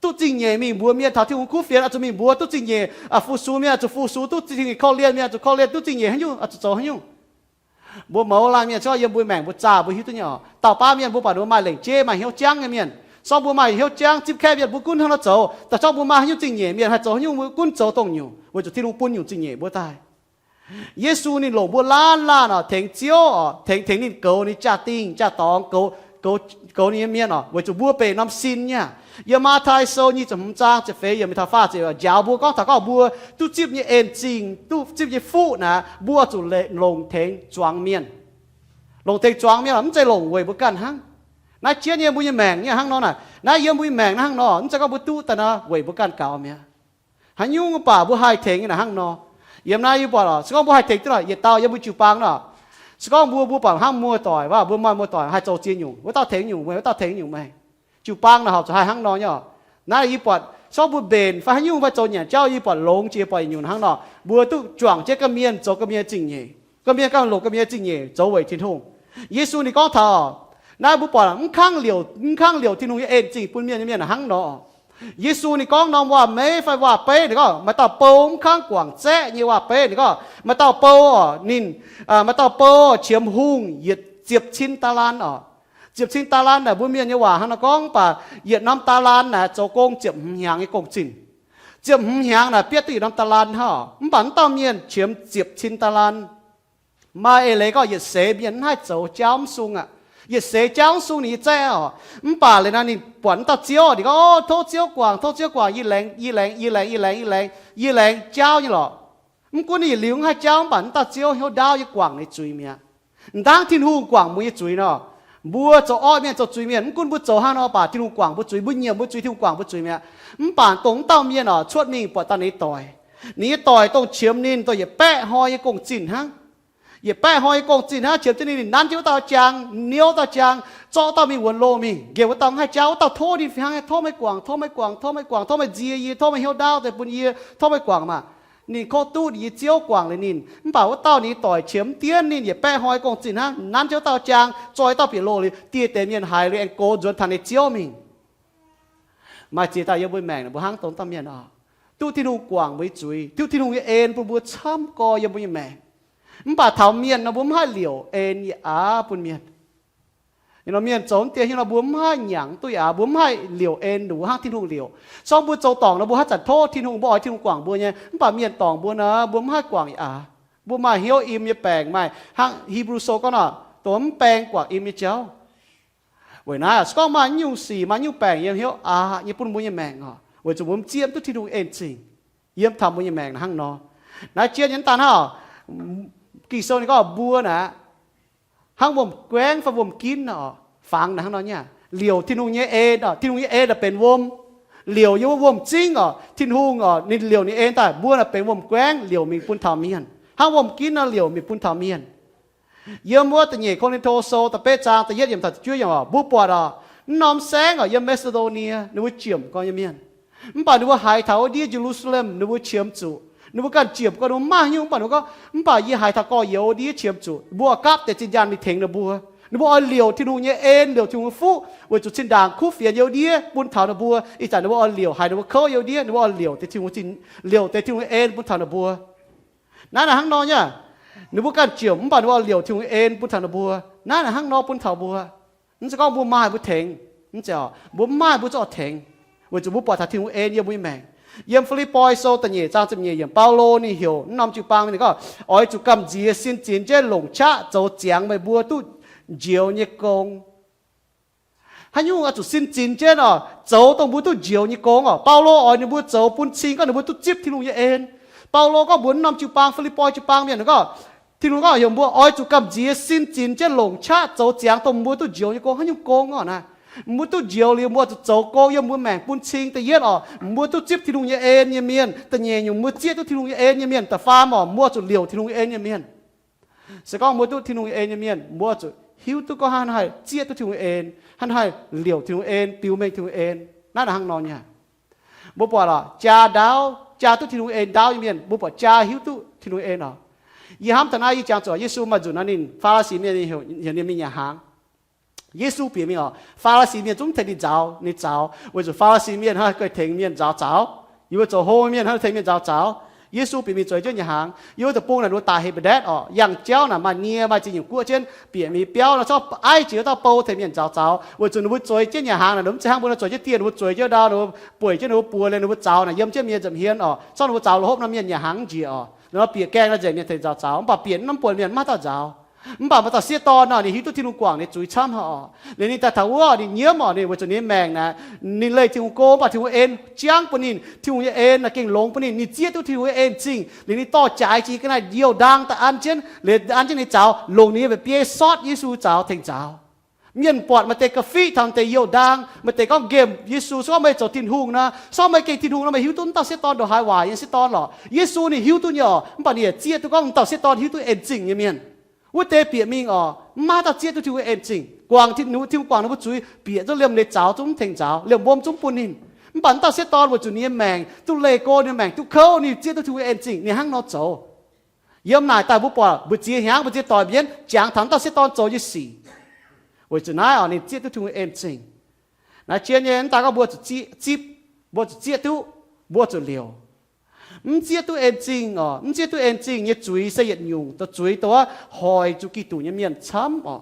Duqv zingh nyeic mingh mbuox mienh taux Tin-Hungh kuv fienx, oix zuqc mingh mbuox. Duqv zingh nyeic fu-sux mienh oix zuqc fu-sux, duqv zingh nyeic korv-lienh mienh oix zuqc korv-lienh, duqv zingh nyeic haaix nyungc oix zuqc zoux haaix nyungc. Mbuo mouz laanh mienh, se gorngv yiem mbuo maengc mbuo zaah mbuo hiuv duqv nyei oc. Dauh baav mienh mbuo baac ninh mbuo maaih lengc jeiv, maaih hnyouv jangv nyei mienh. Se gorngv mbuo maaih hnyouv jangv zipv kaeqv mienh, mbuo gunv hnangv nor zoux. Daaih se gorngv mbuo maaih haaix nyungc zingh nyeic mienh haih zoux haaix nyungc, mbuo gunv zoux dongh nyungc, weic zuqc Tin-Hungh bun nyungc zingh nyeic mbuo daaih. Yesu ninh longc mbuo laanh laanh oc, tengx Ziouv oc, tengx, tengx ninh goux ninh jaa-dingh jaa-dorngx, goux, goux, goux ninh nyei mienh oc, weic zuqc mbuo benx norm sin nyei aqv. Yiem Matv^tai Sou nyic ziepc hmz zaang ziepc feix yiemc taux faah ziepc yiemc njaaux mbuo gorngv taux gorngv mbuo duqv zipv nyei en zingh, duqv zipv nyei fuqv naaic, mbuo zuqc longc tengx zuangx mienh. Longc tengx zuangx mienh oc, mv zeiz longc weic mbuo ganh hnangv. Naaiv jienv yiem mbuo nyei maengc nyei hnangv nor naaic, naaiv yiem mbuo nyei maengc naaiv hnangv nor, mv zeiz gorngv mbuo duqv daaih nor weic mbuo ganh gaux mi'aqv. Haaix nyungc mv baac mbuo haih tengx nyei naaic hnangv nor. Yiem naaiv yie buatc oc, se gorngv mbuo haih tengx duqv naaic, yietc dauh yiem mbuo jiu-baang nor, se gorngv mbuo, mbuo buatc hnangv muoz-doic, waac mbuo maaih muoz-doic haih zoux ziex nyungc, wuov dauh tengx nyungc, wuov dauh tengx nyungc meih. Jiu-baang naaic horpc zuqc haih hnangv nor nyei oc. Naaiv yie buatc se gorngv mbuo mbenc fai haaix nyungc fai zoux nyanc jauv, yie buatc longx jiex buatc yietc nyungc hnangv nor, mbuo duqv juangc jienv ganh mienh zoux ganh mienh zingh nyeic, ganh mienh ganh longc ganh mienh zingh nyeic zoux weic Tin-Hungh. Yesu ninh gorngv taux naaiv, mbuo buatc mv kangv liouc, mv kangv liouc Tin-Hungh nyei en zingh bun mienh nyei mienh hnangv nor. Yesu ninh gorngv norm waac-meiv fai waac-beiv, ninh gorngv maaih dauh bou mv kangv guangc zaeqv nyei waac-beiv, ninh gorngv maaih dauh bou oc, ninh, maaih dauh bou qiemx hungh yietc ziepc cin daalaan oc. Ziepc cin daalaan naaic mbuo mienh nyei waac hnangv nor gorngv, mv baac yietc norm daalaan naaic zoux gong ziepc hmz hnyangx nyei gong-zinh. Ziepc hmz hnyangx naaic bietv duqv yietc norm daalaan hnangv. Mv baac mv dauh mienh qiemx ziepc cin daalaan. Maaih eix leiz gorngv yietc seix mienh mv haih zoux jauv mv sung aqv. Yietc seix jauv mv sung ninh nyei zaeqv oc. Mv baac leiz nor ninh buatc mv dauh Ziouv, ninh gorngv, O, tov Ziouv guangc, tov Ziouv guangc, yie laengz, yie laengz, yie laengz, yie laengz, yie laengz, yie laengz jauv nyei lorqc. Mv gunv ninh yietc liuz mv haih jauv, mv baac mv dauh Ziouv hnyouv ndaauv nyei guangc ninh zuiz mi'aqv. Mv dangv Tin-Hungh guangc mbuo nyei zuiz nor, mbuo zoux orqv mienh, zoux zuiz mienh, mv gunv mbuo zoux hnangv nor baac Tin-Hungh guangc mbuo zuiz, mbuo nyiemc mbuo zuiz, Tin-Hungh guangc mbuo zuiz mi'aqv. Mv baac dongh mv dauh mienh oc, cuotv mingh buatc daaih ninh nyei doic. Ninh nyei doic dongh qiemx ninh dongh yietc baeqv hnoi nyei gong-zinh hnangv. Yietc baeqv hnoi nyei gong-zinh hnangv, qiemx jienv ninh, ninh nanv jienv wuov dauh jaang, niouv dauh jaang, zorqv dauh mingh wuonx loh mingh. Nqemh wuov dauh mv haih jauv, wuov dauh tov ninh fih hnangv, Tov meih guangc, tov meih guangc, tov meih guangc, tov meih nzie yie, tov meih hnyouv ndaauv deix bun yie, tov meih guangc maah! Ninh kov duqv ninh nyei Ziouv guangc liuz ninh, mv baac wuov dauh ninh nyei doic qiemx mv dien ninh, yietc baeqv hnoi gong-zinh hnangv, nanv jienv wuov dauh jaang, zorqv dauh bieqc loh liuz, dieh deix mienh haiz liuz aengx gox nzuonx taux ninh nyei Ziouv mingh. Maaih ziex daaih yiem mbuo maengc mbuo hnangv dongh dauh mienh oc. Duqv Tin-Hungh guangc mbuo nyei zuiz, duqv Tin-Hungh nyei en bun mbuo camv gorx yiem mbuo nyei maengc. Mv baac taux mienh nor mbuo mv haih liouc en yietc aav bun mienh. Ih nor mienh zoux mv deix hnyouv nor mbuo mv haih nyanc duqv yietc aav, mbuo mv haih liouc en ninh mbuo hnangv Tin-Hungh liouc. Se gorngv mbuo zoux dorngc nor mbuo haaix zanc tov Tin-Hungh, mbuo oix Tin-Hungh guangc mbuo nyei. Mv baac mienh dorngc mbuo nor mbuo mv haih guangc yietc aav. Mbuo maaih hnyouv im nyei baengc, maaih hnangv Hipv^lu Sou gorngv nor, dongh mv baeng guangc im nyei jauv. Weic naaiv se gorngv maaih nyungc sic, maaih nyungc baengc yiem hnyouv aqc nyei bun mbuo nyei maengc oc, weic zuqc mbuo m'zieqv mv duqv Tin-Hungh en zingh yiem taux mbuo nyei maengc hnangv nor. Naaiv jienv nyei mv daan hnangv oc, Ging-Sou ninh gorngv mbuo naaic hnangv wuom-guaengv fai wuom-ginv oc, fangx naaic hnangv nor nyei. Liouc Tin-Hungh nyei en oc, Tin-Hungh nyei en naaic benx wuom. Liouc yiem wuov wuom-zingv oc, Tin-Hungh oc, ninh liouc ninh en daaih, mbuo naaic benx wuom-guaengv liouc mingh bun taux mienh, hnangv wuom-ginv nor liouc mingh bun taux mienh. Yiem wuov da'nyeic Ko^lin^to Sou da'betv zaang da'yietv yiemc taux da'juov yiemc oc, mbuo buatc oc, mv norm saengv oc, yiem Ma^si^ndo^nie ninh mbuo jiemc gorn nyei mienh. Mv baac ninh mbuo haiz taux wuov ndiev Ye^lu^saa^lem ninh mbuo qiemx zuqc. Ninh mbuo ganh jiemc gorn ninh mbuo mv maaih haaix nyungc, mv baac ninh mbuo gorngv, mv baac yie haiz taux gorx-youz wuov ndiev qiemx zuqc, mbuo oix gapv deix zinh nyaanh mingh tengx ninh mbuo. Ninh mbuo oix liouc Tin-Hungh nyei en, liouc Tin-Hungh nyei fuqv, weic zuqc zinh ndaangc kuv fienx yiem wuov ndiev bun taux ninh mbuo. Ih zanc ninh mbuo oix liouc, haiz ninh mbuo kouv yiem wuov ndiev, ninh mbuo oix liouc deix Tin-Hungh, liouc deix Tin-Hungh nyei en bun taux ninh mbuo. Naaiv naaic hnangv nor nyei. Ninh mbuo ganh jiemc mv baac ninh mbuo oix liouc Tin-Hungh nyei en bun taux ninh mbuo. Naaiv naaic hnangv nor bun taux mbuo. Mv zeiz gorngv mbuo maaih mbuo tengx, mv zeiz, mbuo mv maaih mbuo zungv oix tengx, weic zuqc mbuo buatc taux Tin-Hungh en yiem mbuo nyei maengc. Yiem Fi^lipv^poi Sou da'nyeic zaang ziepc nyeic yiemc, Baulo ninh heuc mv norm jiu-baang ninh gorngv, oix zuqc gamh nziex sin zinx jienv longc qaqv zoux ziangx meih mbuo duqv njoux nyei gong. Haaix nyungc oix zuqc sin zinx jienv oc, zoux dongh mbuo duqv njoux nyei gong oc. Baulo oix ninh mbuo zoux bun cing gorngv ninh mbuo duqv zipv Tin-Hungh nyei en. Baulo gorngv mbuox norm jiu-baang, Fi^lipv^poi jiu-baang mienh gorngv, Tin-Hungh gorngv heuc mbuo oix zuqc gamh nziex sin zinx jienv longc qaqv zoux ziangx dongh mbuo duqv njoux nyei gong. Haaix nyungc gong oc naaiv? Mbuo duqv njoux liuz mbuo zuqc zoux gong yiem mbuo maengc bun cing. Da'yietv oc, mbuo duqv zipv Tin-Hungh nyei en nyei mienh. Da'nyeic nyungc, mbuo zieqv duqv Tin-Hungh nyei en nyei mienh. Da'faam oc, mbuo zuqc liouc Tin-Hungh nyei en nyei mienh. Se gorngv mbuo duqv Tin-Hungh nyei en nyei mienh, mbuo zuqc hiuv duqv gorngv hnangv haaix zieqv duqv Tin-Hungh nyei en, hnangv haaix liouc Tin-Hungh nyei en, biux mengh Tin-Hungh nyei en. Naaiv hnangv nor nyei. Mbuo buatc oc, jaa ndaauv, jaa duqv Tin-Hungh nyei en ndaauv nyei mienh, mbuo buatc jaa hiuv duqv Tin-Hungh nyei en oc. Yie hnamv taux naaiv, yie jangx zuqc Yesu maaih nzunc nor ninh, Faa^li^si mienh heuc ninh mingh nyanc hnaangx. Yesu bieqc mingh oc, Faa^li^si mienh zungv tengx ninh nzaaux, ninh zaux, weic zuqc Faa^li^si mienh hnangv haaix guei tengx mienh nzaaux zaux. Yie mbuo zoux hlo mienh hnangv tengx mienh nzaaux zaux. Yesu bieqc mingh zueiz jienv nyanc hnaangx. Yie mbuo deic-bung naaic ninh mbuo daic hepc ndaa oc, yangh jauv naaic maaih nie, maaih ziex nyungc guoqv jienv, bieqc mingh biauv nor corc aiv jiex wuov dauh bou tengx mienh nzaaux zaux, weic zuqc ninh mbuo zueiz jienv nyanc hnaangx naaic, ninh mbuo mv zeiz hnangv mbuo nor zueiz jienv dieh, ninh mbuo zueiz jienv ndau, ninh mbuo bueic jienv ninh mbuo buoz liuz ninh mbuo zaux naaic yiem jienv mienh nza'hmien oc. Corc ninh mbuo zaux la'hopv nor mienh nyanc hnaangx mv njiec oc. Ninh mbuo bieqc gaengh nor nzengc mienh tengx nzaaux zaux, mv baac bieqc mv buatc mienh mv maaih dauh nzaaux. Mv baac maaih dauh sieqv dorn nor, ninh hiuv duqv Tin-Hungh guangc ninh zuiz camv haic oc. Liuz ninh daaih taux wuov, ninh nyiemv oc, ninh weic zuqc ninh nyei maengc naaic, ninh leih Tin-Hungh go, mv baac Tin-Hungh en jangv bun ninh. Tin-Hungh nyei en naaic gengh longx bun ninh. Ninh zieqv duqv Tin-Hungh nyei en zingh. Liuz ninh dorh jaaix jiex ga'naaiv youh ndaang daaih an jienv, liuz an jienv ninh zaux, longc ninh nyei mba'biei sortv Yesu zaux tengx nzaaux. Mienh buatc maaih deix ga'fiqv taux deix youh ndaang, maaih deix gorngv nqemh Yesu, se gorngv meih zoux Tin-Hungh nor, se gorngv meih gengh Tin-Hungh nor, meih hiuv duqv wuov dauh sieqv dorn ndongc haaix waac nyei sieqv dorn lorqc. Yesu ninh hiuv duqv nyei oc, mv baac ninh yaac zieqv duqv gorngv wuov dauh sieqv dorn hiuv duqv en zingh nyei mienh. Wuov deix bieqc mingh oc, mv maaih dauh zieqv duqv Tin-Hungh en zingh. Guangc Tin-Hungh, Tin-Hungh guangc ninh mbuo zuiz, bieqc zungv liemh leiz zaux zungv mv tengx nzaaux, liemh wuom zungv bun ninh. Mv baac wuov dauh sieqv dorn weic zuqc ninh nyei maengc duqv leih go, ninh maengc duqv kouv, ninh zieqv duqv Tin-Hungh en zingh, ninh hnangv nor zoux. Yiem naaic daaih mbuo buatc mbu'ziex hnyangx, mbu'ziex doic mbienv jangx taux wuov dauh sieqv dorn zoux nyei sic. Weic zuqc naaiv oc, ninh zieqv duqv Tin-Hungh en zingh. Naaiv jien nyei mv daaih gorngv mbuo zuqc zipv, mbuo zuqc zieqv duqv, mbuo zuqc liouc. Mv zieqv duqv en zingh oc, mv zieqv duqv en zingh nyei zuiz se yietc nyungc, dongh zuiz dongh hoic zuqc Giduc nyei mienh camv oc.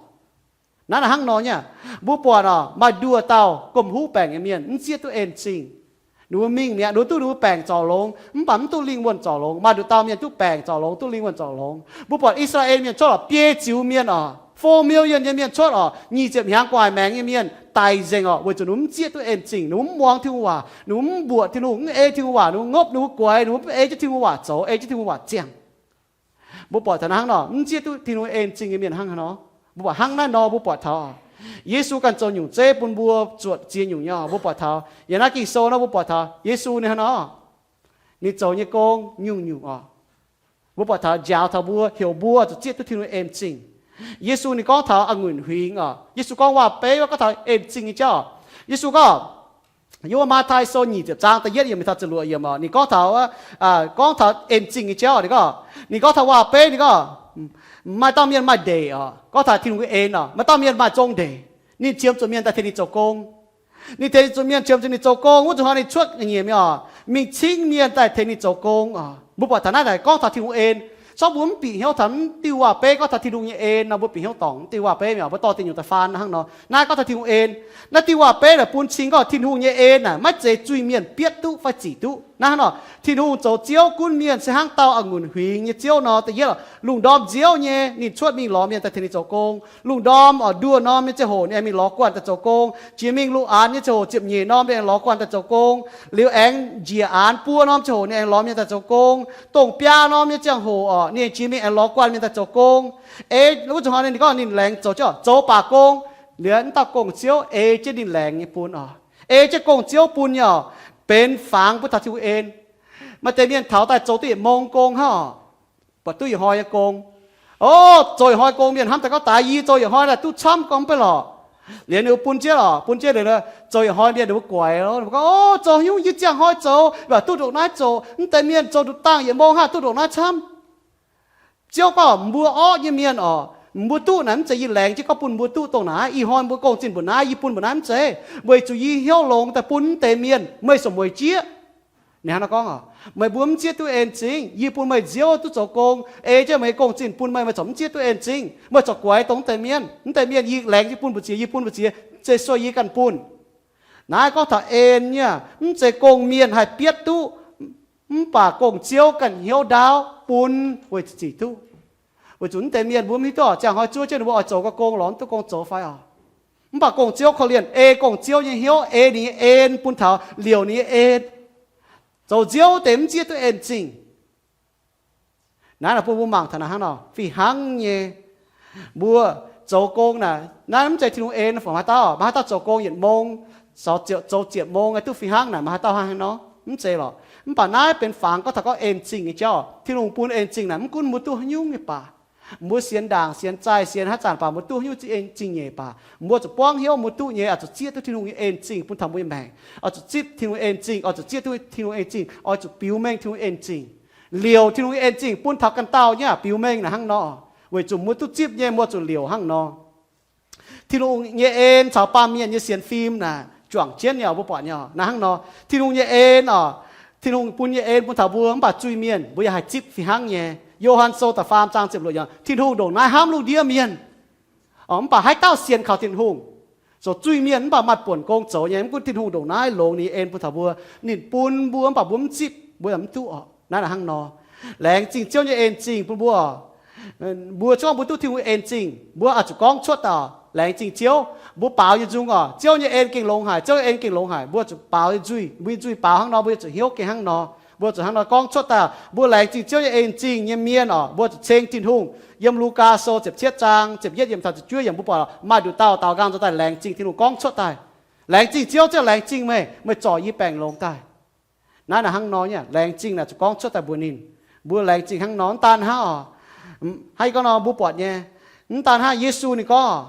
Naaiv hnangv nor nyei, mbuo buatc oc, maaih nduoh dauh gomh huv baengc nyei mienh mv zieqv duqv en zingh. Ninh mbuo mingh mi'aqv, ninh mbuo duqv ninh mbuo baengc zorc longx, mv baac mv duqv lingh wuonh zorc longx. Maaih nduqc dauh mienh duqv baengc zorc longx, duqv lingh wuonh zorc longx. Mbuo buatc I^saa^laa^en Mienh cuotv oc, biei ziux mienh oc, four million nyei mienh cuotv oc, nyic ziepc hnyangx gu'nguaaic maengx nyei mienh daic nzengc oc, weic zuqc ninh mbuo mv zieqv duqv en zingh, ninh mbuo mv muangx Tin-Hungh waac, ninh mbuo mv mbuoqc Tin-Hungh, mv ei Tin-Hungh waac, ninh mbuo ngopv ninh mbuo guaix, ninh mbuo mv ei jienv Tin-Hungh waac zoux, ei jienv Tin-Hungh waac ziangh. Mbuo buatc taux hnangv nor, mv zieqv duqv Tin-Hungh en zingh nyei mienh hnangv haaix nor. Mbuo buatc hnangv naaiv nor, mbuo buatc taux Yesu ganh zoux nyungc zeiv bun mbuo zuotc ziex nyungc nyei oc. Mbuo buatc taux yiem naaiv Ging-Sou nor, mbuo buatc taux Yesu ninh hnangv nor, ninh zoux nyei gong nyungc-nyungc oc. Mbuo buatc taux njaaux taux mbuo, heuc mbuo zuqc zieqv duqv Tin-Hungh en zingh. Yesu ninh gorngv taux a'ngunc huingx oc. Yesu gorngv waac-beiv wuov, gorngv taux en zingh nyei jauv oc. Yesu gorngv, yiem wuov Matv^tai Sou nyic ziepc zaang da'yietv yiemc mingh taux ziepc luoqc yiemc oc, ninh gorngv taux, gorngv taux en zingh nyei jauv oc. Ninh gorngv, ninh gorngv taux waac-beiv, ninh gorngv, maaih dauh mienh maaih ndeic oc, gorngv taux Tin-Hungh en oc, maaih dauh mienh maaih zong ndeic. Ninh qiemx zuqc mienh daaih tengx ninh zoux gong. Ninh tengx zuqc mienh, qiemx zuqc ninh zoux gong wuov zuqc hnoi ninh cuotv nyienh mingh oc, mingh cingv mienh daaih tengx ninh zoux gong oc. Mbuo buatc taux naaiv naaic gorngv taux Tin-Hungh en. Corc mbuo mv bieqc hnyouv taux mv diuh waac-beiv gorngv taux Tin-Hungh nyei en nor, mbuo bieqc hnyouv dorngc mv diuh waac-beiv mi'aqv, mbuo dorh diuh nyungc daaih faan hnangv nor. Naaiv gorngv taux Tin-Hungh en. Naaiv diuh waac-beiv naaic bun cing gorngv Tin-Hungh nyei en naaic maiv zeiz zuiz-mienh bietv duqv fai zic duqv. Naaiv hnangv nor, Tin-Hungh zoux Ziouv gunv mienh se hnangv dauh a'ngunc huingx nyei Ziouv nor. Da'yietv oc, lungh ndorm nziouv nyei ninh cuotv mingh lorz mienh daaih tengx ninh zoux gong. Lungh ndorm oc, nduoh norm nyei ziangh hoc ninh aengx mingh lorz guanh daaih zoux gong. Jiex mingh lungh aanx nyei ziangh hoc ziepc nyeic norm ninh aengx lorz guanh daaih zoux gong. Liuz aengx njiec aanx buo norm ziangh hoc ninh aengx lorz mienh daaih zoux gong. Dongh biaa norm nyei ziangh hoc oc, ninh jiex mingh aengx lorz guanh mienh daaih zoux gong. Ei wuov zuqc hnoi ninh gorngv ninh laengz zoux, zoux baac gong. Liuz wuov dauh gong-ziouv ei jienv ninh laengz nyei bun oc. Ei jienv gong-ziouv bun nyei oc, benx fangx bun taux Tin-Hungh en. Maaih deix mienh taux daaih zoux duqv yietc mong gong hnangv oc, buatc duqv yietc hnoi nyei gong. O, zoux yietc hnoi gong mienh hnamv daaih gorngv, daaih yie zoux yietc hnoi naaic duqv camv gorngv mv bei lorqc. Liuz ninh mbuo bun jienv oc, bun jienv liuz, zoux yietc hnoi mienh ninh mbuo guaix, ninh mbuo gorngv, O, zoux haaix nyungc yie ziangh hnoi zoux, mv baac duqv ndongc naaiv zoux. Mv deix mienh zoux nduqc dangh yietc mong hnangv duqv ndongc naaiv camv. Ziouv gorngv, mbuo orqv nyei mienh oc, mbuo duqv naaic mv zeiz yie laengz jienv gorngv bun mbuo duqv dongh naaic, ih hnoi mbuo gong-zinh mbuoqc naaiv, yie bun mbuoqc naaiv mv zeiz, weic zuqc yie hnyouv longx daaih bun mv deix mienh, meih corc mueiz jieqv. Ninh hnangv naaiv gorngv oc, meih mbuo mv zieqv duqv en zingh. Yie bun meih nziouv duqv zoux gong, ei jienv meih nyei gong-zinh bun meih, meih corc mv zieqv duqv en zingh. Meih corc guaix dongh mv deix mienh. Mv deic mienh yie laengz jienv bun mbu'ziex, yie bun mbu'ziex, mv zeiz sueih yie ganh bun. Naaiv gorngv taux en nyei, mv zeiz gong-mienh haih bietv duqv, mv baac gong-ziouv ganh hnyouv ndaauv bun weic zuqc zic duqv. Weic zuqc mv deix mienh mbuo mv hiuv duqv oc, ziangh hnoi zuov jienv ninh mbuo oix zoux gong lorz mv duqv gong zoux fai oc. Mv baac gong-ziouv korv-lienh, ei gong-ziouv nyei hnyouv, ei ninh nyei en bun taux liouc ninh nyei en, zoux nziouv deix mv zieqv duqv en-zingh. Naaiv naaic bun mbuo mangc taux naaic hnangv nor fih hnangv nyei. Mbuo zoux gong naaic, naaiv mv zeiz Tin-Hungh en fungc haaix dauh, maaih haaix dauh zoux gong yietc mong, zoux ziepc mong aeqv, duqv fih hnangv naaic, maaih haaix dauh hnangv nor? Mv zeiz lorqc. Mv baac naaiv benx fangx gorngv taux gorngv en-zingh nyei jauv. Tin-Hungh bun en-zingh naaic, mv gunv mbuo duqv haaix nyungc nyei baac, mbuo sienx ndaangc sienx zaih sienx haaix zanc baac, mbuo duqv haaix nyungc zieqv en-zingh nyei baac, mbuo zuqc buangv hnyouv mbuo duqv nyei, oix zuqc zieqv duqv Tin-Hungh nyei en-zingh bun taux mbuo nyei maengc. Oix zuqc zipv Tin-Hungh en-zingh, oix zuqc zieqv duqv Tin-Hungh en-zingh, oix zuqc biux mengh Tin-Hungh en-zingh. Liouc Tin-Hungh nyei en-zingh bun taux ganh dauh nyei biux mengh naaic hnangv nor. Weic zuqc mbuo duqv zipv nyei, mbuo zuqc liouc hnangv nor. Tin-Hungh nyei en caux baamh mienh nyei sienx fim naaic juangc jienv nyei oc, mbuo buatc nyei oc, naaiv hnangv nor. Tin-Hungh nyei en oc, Tin-Hungh bun nyei en bun taux mbuo, mv baac zuiz-mienh mbuo yaac haih zipv fih hnangv nyei. Yo^han Sou da'faam zaang ziepc luoqc yiemc, Tin-Hungh ndongc naaiv hnamv lungh ndiev mienh, mv baac haaix dauh sienx kaux Tin-Hungh, zoux zuiz-mienh mv baac maaih buonc gong zoux nyei. Mv gunv Tin-Hungh ndongc naaiv longx ninh nyei en bun taux mbuo, ninh bun mbuo mv baac mbuo mv zipv, mbuo yaac mv duqv oc. Naaiv naaic hnangv nor. Laengz zingh Ziouv nyei en-zingh bun mbuo. Mbuo zungv mbuo duqv Tin-Hungh en-zingh, mbuo oix zuqc gorngv cuotv daaih, laengz zingh Ziouv. Mbuo baaux nyei nzung oc, Ziouv nyei en gengh longx haic, Ziouv nyei en gengh longx haic. Mbuo zuqc baaux nyei nzuih, mbuo nyei nzuih baaux hnangv nor, mbuo zuqc hnyouv gengh hnangv nor. Mbuo zuqc hnangv nor gorngv cuotv daaih, mbuo laengz zingh Ziouv nyei en-zingh nyei mienh oc, mbuo zuqc ceng Tin-Hungh. Yiem Lugaa Sou ziepc cietv zaang ziepc yietv yiemc taux ziepc juov yiemc mbuo buatc maaih nduqc dauh daaux nqaang nzuonx daaih laengz zingh Tin-Hungh gorngv cuotv daaih, laengz zingh Ziouv, Ziouv laengz zingh meih, meih zorc yie baengc longx daaih. Naaiv naaic hnangv nor nyei, laengz zingh naaic zuqc gorngv cuotv daaih mbuox ninh. Mbuo laengz zingh hnangv nor, mv daan hnangv oc. Hnangv gorngv nor mbuo buatc nyei, mv daan hnangv Yesu ninh gorngv,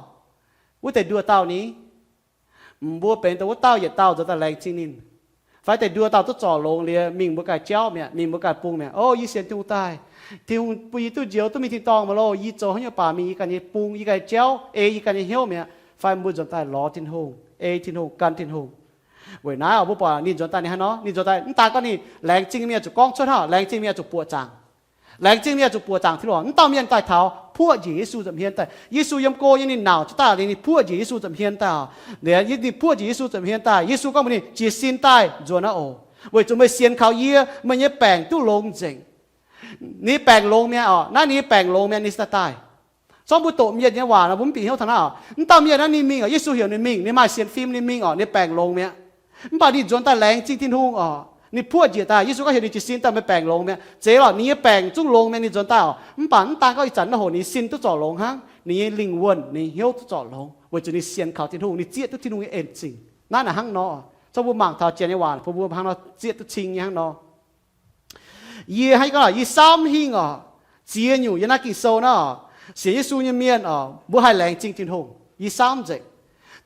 wuov deix nduoh dauh ni, mbuo benx dongh wuov dauh yietc dauh nzuonx daaih laengz zingh ninh. Fai deix nduoh dauh duqv zorc longx liuz mingh mbuo ganh jauv mi'aqv, mingh mbuo ganh bung mi'aqv. O, yie sienx Tin-Hungh daaih, Tin-Hungh bun yie duqv njoux duqv mingh tin-dorngh maiv loh, yie zoux haaix nyungc baac mingh yie ganh nyei bung, yie ganh nyei jauv, ei yie ganh nyei hnyouv mi'aqv. Fai mbuo nzuonx daaih lorz Tin-Hungh, ei Tin-Hungh, gan Tin-Hungh. Weic naaiv oc, mbuo buatc ninh nzuonx daaih ninh hnangv nor, ninh nzuonx daaih mv daan gorngv ninh laengz zingh mienh zuqc gorngv cuotv hnangv, laengz zingh mienh zuqc buoqc zaangc. Laengz zingh mienh zuqc buoqc zaangc Tin-Hungh. Mv dauh mienh daaih taux puoqv njiec Yesu nza'hmien daaih. Yesu yiem go nyei ninh nauc jiez daaih liuz ninh puoqv njiec Yesu nza'hmien daaih. Liuz ninh puoqv njiec Yesu nza'hmien daaih, Yesu gorngv mbuox ninh, jiez sin daaih nzuonx aqv oc. Weic zuqc meih sienx kaux yie, meih nyei baengc duqv longx nzengc. Ninh nyei baengc longx mi'aqv oc. Naaiv ninh nyei baengc longx mi'aqv, ninh se daaih daaih. Zorqv mbuo doqc mienh nyei waac nor, mbuo mv bieqc hnyouv taux naaiv oc. Mv dauh mienh naaiv ninh mingh oc, Yesu heuc ninh mingh, ninh maaih sienx fim ninh mingh oc, ninh baengc longx mi'aqv. Mv baac ninh nzuonx daaih laengz zingh Tin-Hungh oc. Ninh puoqv njiec daaih, Yesu gorngv heuc ninh jiez sin daaih, meih baengc longx mi'aqv. Zeiz lorqc, ninh nyei baengc zungv longx mi'aqv, ninh nzuonx daaih oc. Mv baac mv daan gorngv ih zanc naaiv hoc ninh sin duqv zorc longx hnangv, ninh nyei lingh wuonh, ninh nyei hnyouv duqv zorc longx, weic zuqc ninh sienx kaux Tin-Hungh, ninh zieqv duqv Tin-Hungh nyei en-zingh. Naaiv naaic hnangv nor, zorqv mbuo mangc taux janx nyei waac bun mbuo hnangv nor zieqv duqv cing nyei hnangv nor. Yie hnangv gorngv yie samv hingh oc, ziex nyungc yiem naaiv Ging-Sou naaiv oc, sienx Yesu nyei mienh oc, mbuo haih laengz zingh Tin-Hungh. Yie samv nzengc.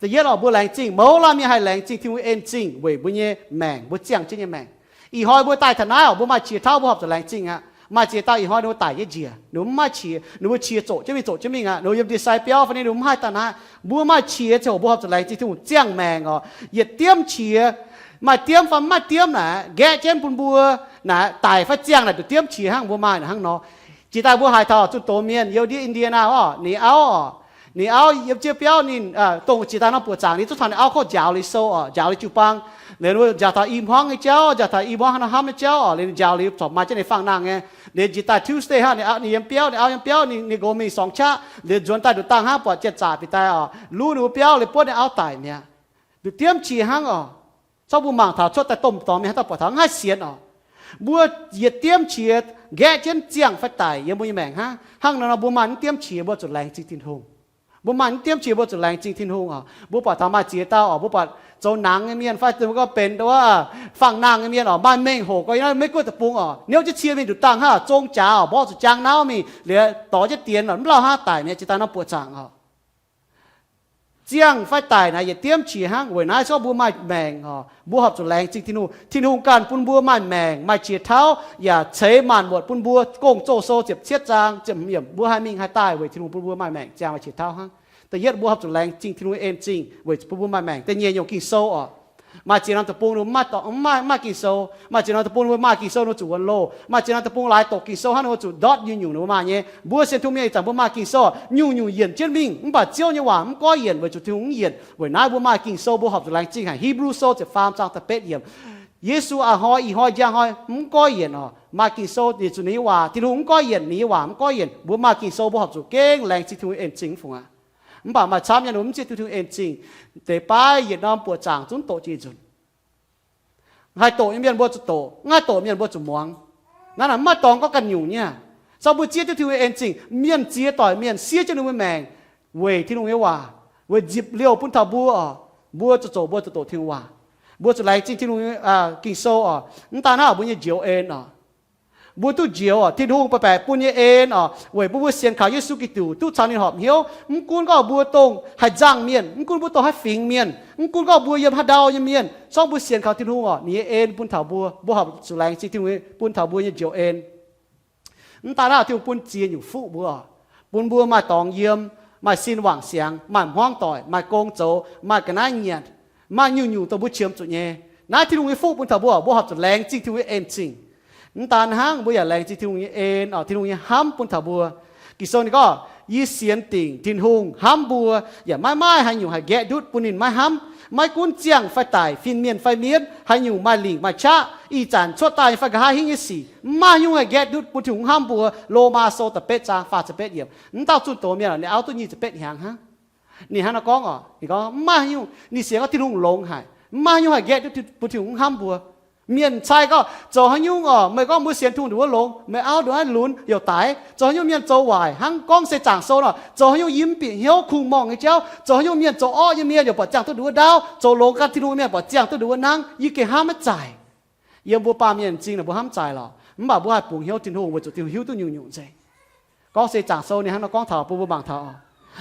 Da'yietv oc, mbuo laengz zingh, mouz laanh mienh haih laengz zingh Tin-Hungh en-zingh weic mbuo nyei maengc, mbuo ziangh jienv nyei maengc. Ih hnoi mbuo daaih taux naaiv oc, mbuo maaih qiex tauv mbuo horpc zuqc laengz zingh aqv. Maaih ziex dauh ih hnoi ninh mbuo daic nyei njiec, ninh mbuo mv maaih qiex, ninh mbuo qiex zoqc jienv mingh zoqc jienv mingh aqv, ninh mbuo yiem ndie-sai biauv fai ninh mbuo mv haih daaih naaiv. Mbuo maaih qiex ziouc mbuo horpc zuqc laengz zingh Tin-Hungh ziangh maengc oc. Yietc diemv qiex, maaih diemv fai mv maaih diemv naaic, nqaeqv jienv bun mbuo naaic daic fai ziangh naaic nduqc diemv qiex hnangv mbuo maaih naaic hnangv nor. Jiex daaih mbuo haaix taux zunh doz mienh, Iu-Ndie^naa oc, ninh auv oc, ninh auv yiem jienv biauv ninh, dongh jiex daaih norm buoqc zaangc ninh zungv taux ninh auv kouv njaaux liuz sou oc, njaaux liuz jiu-baang. Liuz ninh mbuo njaaux taux i hmuangv nyei jauv, njaaux taux i hmuangv hnangv nor hnamv nyei jauv oc, liuz ninh njaaux liuz corc maaih jienv ninh fangh nangh nyei. Liuz jiex daaih Tuesday hnangv ninh, ninh yiem biauv, ninh auv yiem biauv, ninh nqox mingh sorngx qaqv, liuz nzuonx daaih nduqc dangh hnangv buatc janx-zaqc bieqc daaih oc, luv ninh mbuo biauv liuz buonv ninh auv daic mi'aqv. Nduqc diemv qiex hnangv oc. Zorqv mbuo mangc taux cuotv daaih domh dorngx mienh haaix dauh buatc taux mv haih sienx oc. Mbuo yietc diemv qiex nqaeqv jienv ziangh fai daic yiem mbuo nyei maengc hnangv. Hnangv nor nor mbuo maaih mv diemv qiex mbuo zuqc laengz zingh Tin-Hungh. Mbuo maaih mv diemv qiex mbuo zuqc laengz zingh Tin-Hungh oc. Mbuo buatc taux maaih ziex dauh oc, mbuo buatc zoux nangx nyei mienh fai mbuo gorngv benx wuov fangh nangh nyei mienh oc, maaih mengh hoc gorngv yiem naaiv Meiv-Guoqv deic-bung oc, niouv jienv cie mingh nduqc dangh hnangv, zong jaax oc, mborqv zuqc jaang nauv mingh liuz dorh jienv dienx oc, mv lauh hnangv daic mi'aqv, jiex daaih norm buoqc zaangc oc. Ziangh fai daic naaic yietc diemv qiex hnangv. Weic naaiv zorqv mbuo maaih maengc oc, mbuo horpc zuqc laengz zingh Tin-Hungh. Tin-Hungh ganh bun mbuo maaih maengc, maaih qiex tauv, yaac ceix maanc muotc bun mbuo. Gong-Zoh Sou ziepc cietv zaang ziepc hmz yiemc, mbuo haih mingh haih daaih weic Tin-Hungh bun mbuo maaih maengc ziangh maaih qiex tauv hnangv. Da'yietv mbuo horpc zuqc laengz zingh Tin-Hungh nyei en-zingh weic zuqc bun mbuo maaih maengc. Da'nyeic nyungc Ging-Sou oc. Maaih ziex norm deic-bung ninh mbuo mv maaih, mv maaih, mv maaih Ging-Sou. Maaih ziex norm deic-bung ninh mbuo maaih Ging-Sou ninh mbuo zuqc wuonx loh. Maaih ziex norm deic-bung laaix doqc Ging-Sou hnangv ninh mbuo zuqc ndortv nyungc-nyungc ninh mbuo maaih nyei. Mbuo sienx Tin-Hungh mienh ih zanc mbuo maaih Ging-Sou, nyungc-nyungc yienc jienv mingh, mv baac Ziouv nyei waac mv goiv yienc weic zuqc Tin-Hungh mv yienc. Weic naaiv mbuo maaih Ging-Sou mbuo horpc zuqc laengz zingh haic. Hipv^lu Sou ziepc faam zaang da'betv yiemc. Yesu a'hnoi, ih hnoi, njang hnoi mv goiv yienc oc. Maaih Ging-Sou yietc zuqc ninh nyei waac, Tin-Hungh mv goiv yienc, ninh nyei waac mv goiv yienc. Mbuo maaih Ging-Sou mbuo horpc zuqc gengh laengz zingh Tin-Hungh en-zingh mv fungc aqv. Mv baac maaih camv nyei, ninh mbuo mv zieqv duqv Tin-Hungh en zingh, deix baav yietc norm buoqc zaangc zungv doqc jiex nzunc. Haih doqc nyei mienh mbuo zuqc doqc, mv haih doqc mienh mbuo zuqc muangx. Naaiv naaic mv maaih dorngx gorngv ganh nyungc nyei. Zorqv mbuo zieqv duqv Tin-Hungh nyei en zingh, mienh ziex doic mienh siev jienv ninh mbuo maengc weic Tin-Hungh nyei waac, weic nzipc liouh bun taux mbuo oc. Mbuo zuqc zoux, mbuo zuqc doqc Tin-Hungh waac. Mbuo zuqc laengz zingh Tin-Hungh nyei Ging-Sou oc. Mv daan hnangv mbuo nyei njoux en oc. Mbuo duqv njoux oc, Tin-Hungh baeqc baeqc bun nyei en oc, weic bun mbuo sienx kaux Yesu Giduc duqv caux ninh horpc hnyouv. Mv gunv gorngv mbuo dongh haih nzangh mienh, mv gunv mbuo dongh haih fingx mienh, mv gunv gorngv mbuo yiem haaix ndau nyei mienh, zorqv mbuo sienx kaux Tin-Hungh oc, ninh nyei en bun taux mbuo, mbuo horpc zuqc laengz zingh Tin-Hungh bun taux mbuo nyei njoux en. Mv daan hnangv, Tin-Hungh bun ziex nyungc fuqv mbuo oc, bun mbuo maaih dorngx yiem, maaih sin wangc siangx, maaih hmuangv doic, maaih gong zoux, maaih ga'naaiv nyanc, maaih nyungc-nyungc dongh mbuo qiemx zuqc nyei. Naaiv Tin-Hungh nyei fuqv bun taux mbuo, mbuo horpc zuqc laengz zingh Tin-Hungh nyei en zingh. Mv daan hnangv, mbuo yaac laengz zingh Tin-Hungh nyei en oc, Tin-Hungh nyei hnamv bun taux mbuo. Ging-Sou ninh gorngv, Yie sienx dingc Tin-Hungh hnamv mbuo, yaac maiv maaih haaix nyungc haih nqaeqv ndutv bun ninh maiv hnamv. Maiv gunv ziangh fai daic, fin-mienh fai mienv, haaix nyungc maaih lingc maaih qaqv, ih zanc cuotv daaih fai nqa'haav hingv nyei sic, mv maaih haaix nyungc haih nqaeqv ndutv bun Tin-Hungh hnamv mbuo. Lomaa Sou da'betv zaang faah ziepc betv yiemc. Mv dauh zunh doz mienh, ninh auv duqv nyic ziepc betv hnyangx hnangv. Ninh hnangv nor gorngv oc, ninh gorngv mv maaih haaix nyungc, ninh sienx gorngv Tin-Hungh longx haic, mv maaih haaix nyungc haih nqaeqv ndutv bun Tin-Hungh hnamv mbuo. Mienh cai gorngv, zoux haaix nyungc oc, meih gorngv mbuo sienx Tin-Hungh ndongc wuov longx, meih auv ndongc naaiv lunx youc daic, zoux haaix nyungc mienh zoux waaic hnangv gorngv se zaangc sou nor, zoux haaix nyungc yie mv bieqc hnyouv, kungx-morngh nyei jauv, zoux haaix nyungc mienh zoux orqv nyei mienh yaac buatc ziangh duqv ndongc wuov ndaauv, zoux longx gan Tin-Hungh mienh buatc ziangh duqv ndongc wuov nangv, yie gengh hnamv maiv zaaic. Yiem mbuo baamh mienh m'zing naaic mbuo hnamv zaaic lorqc, mv baac mbuo haih bungx hnyouv Tin-Hungh weic zuqc Tin-Hungh hiuv duqv nyungc-nyungc nzengc. Gorngv se zaangc sou ninh hnangv nor gorngv taux bun mbuo mangc taux,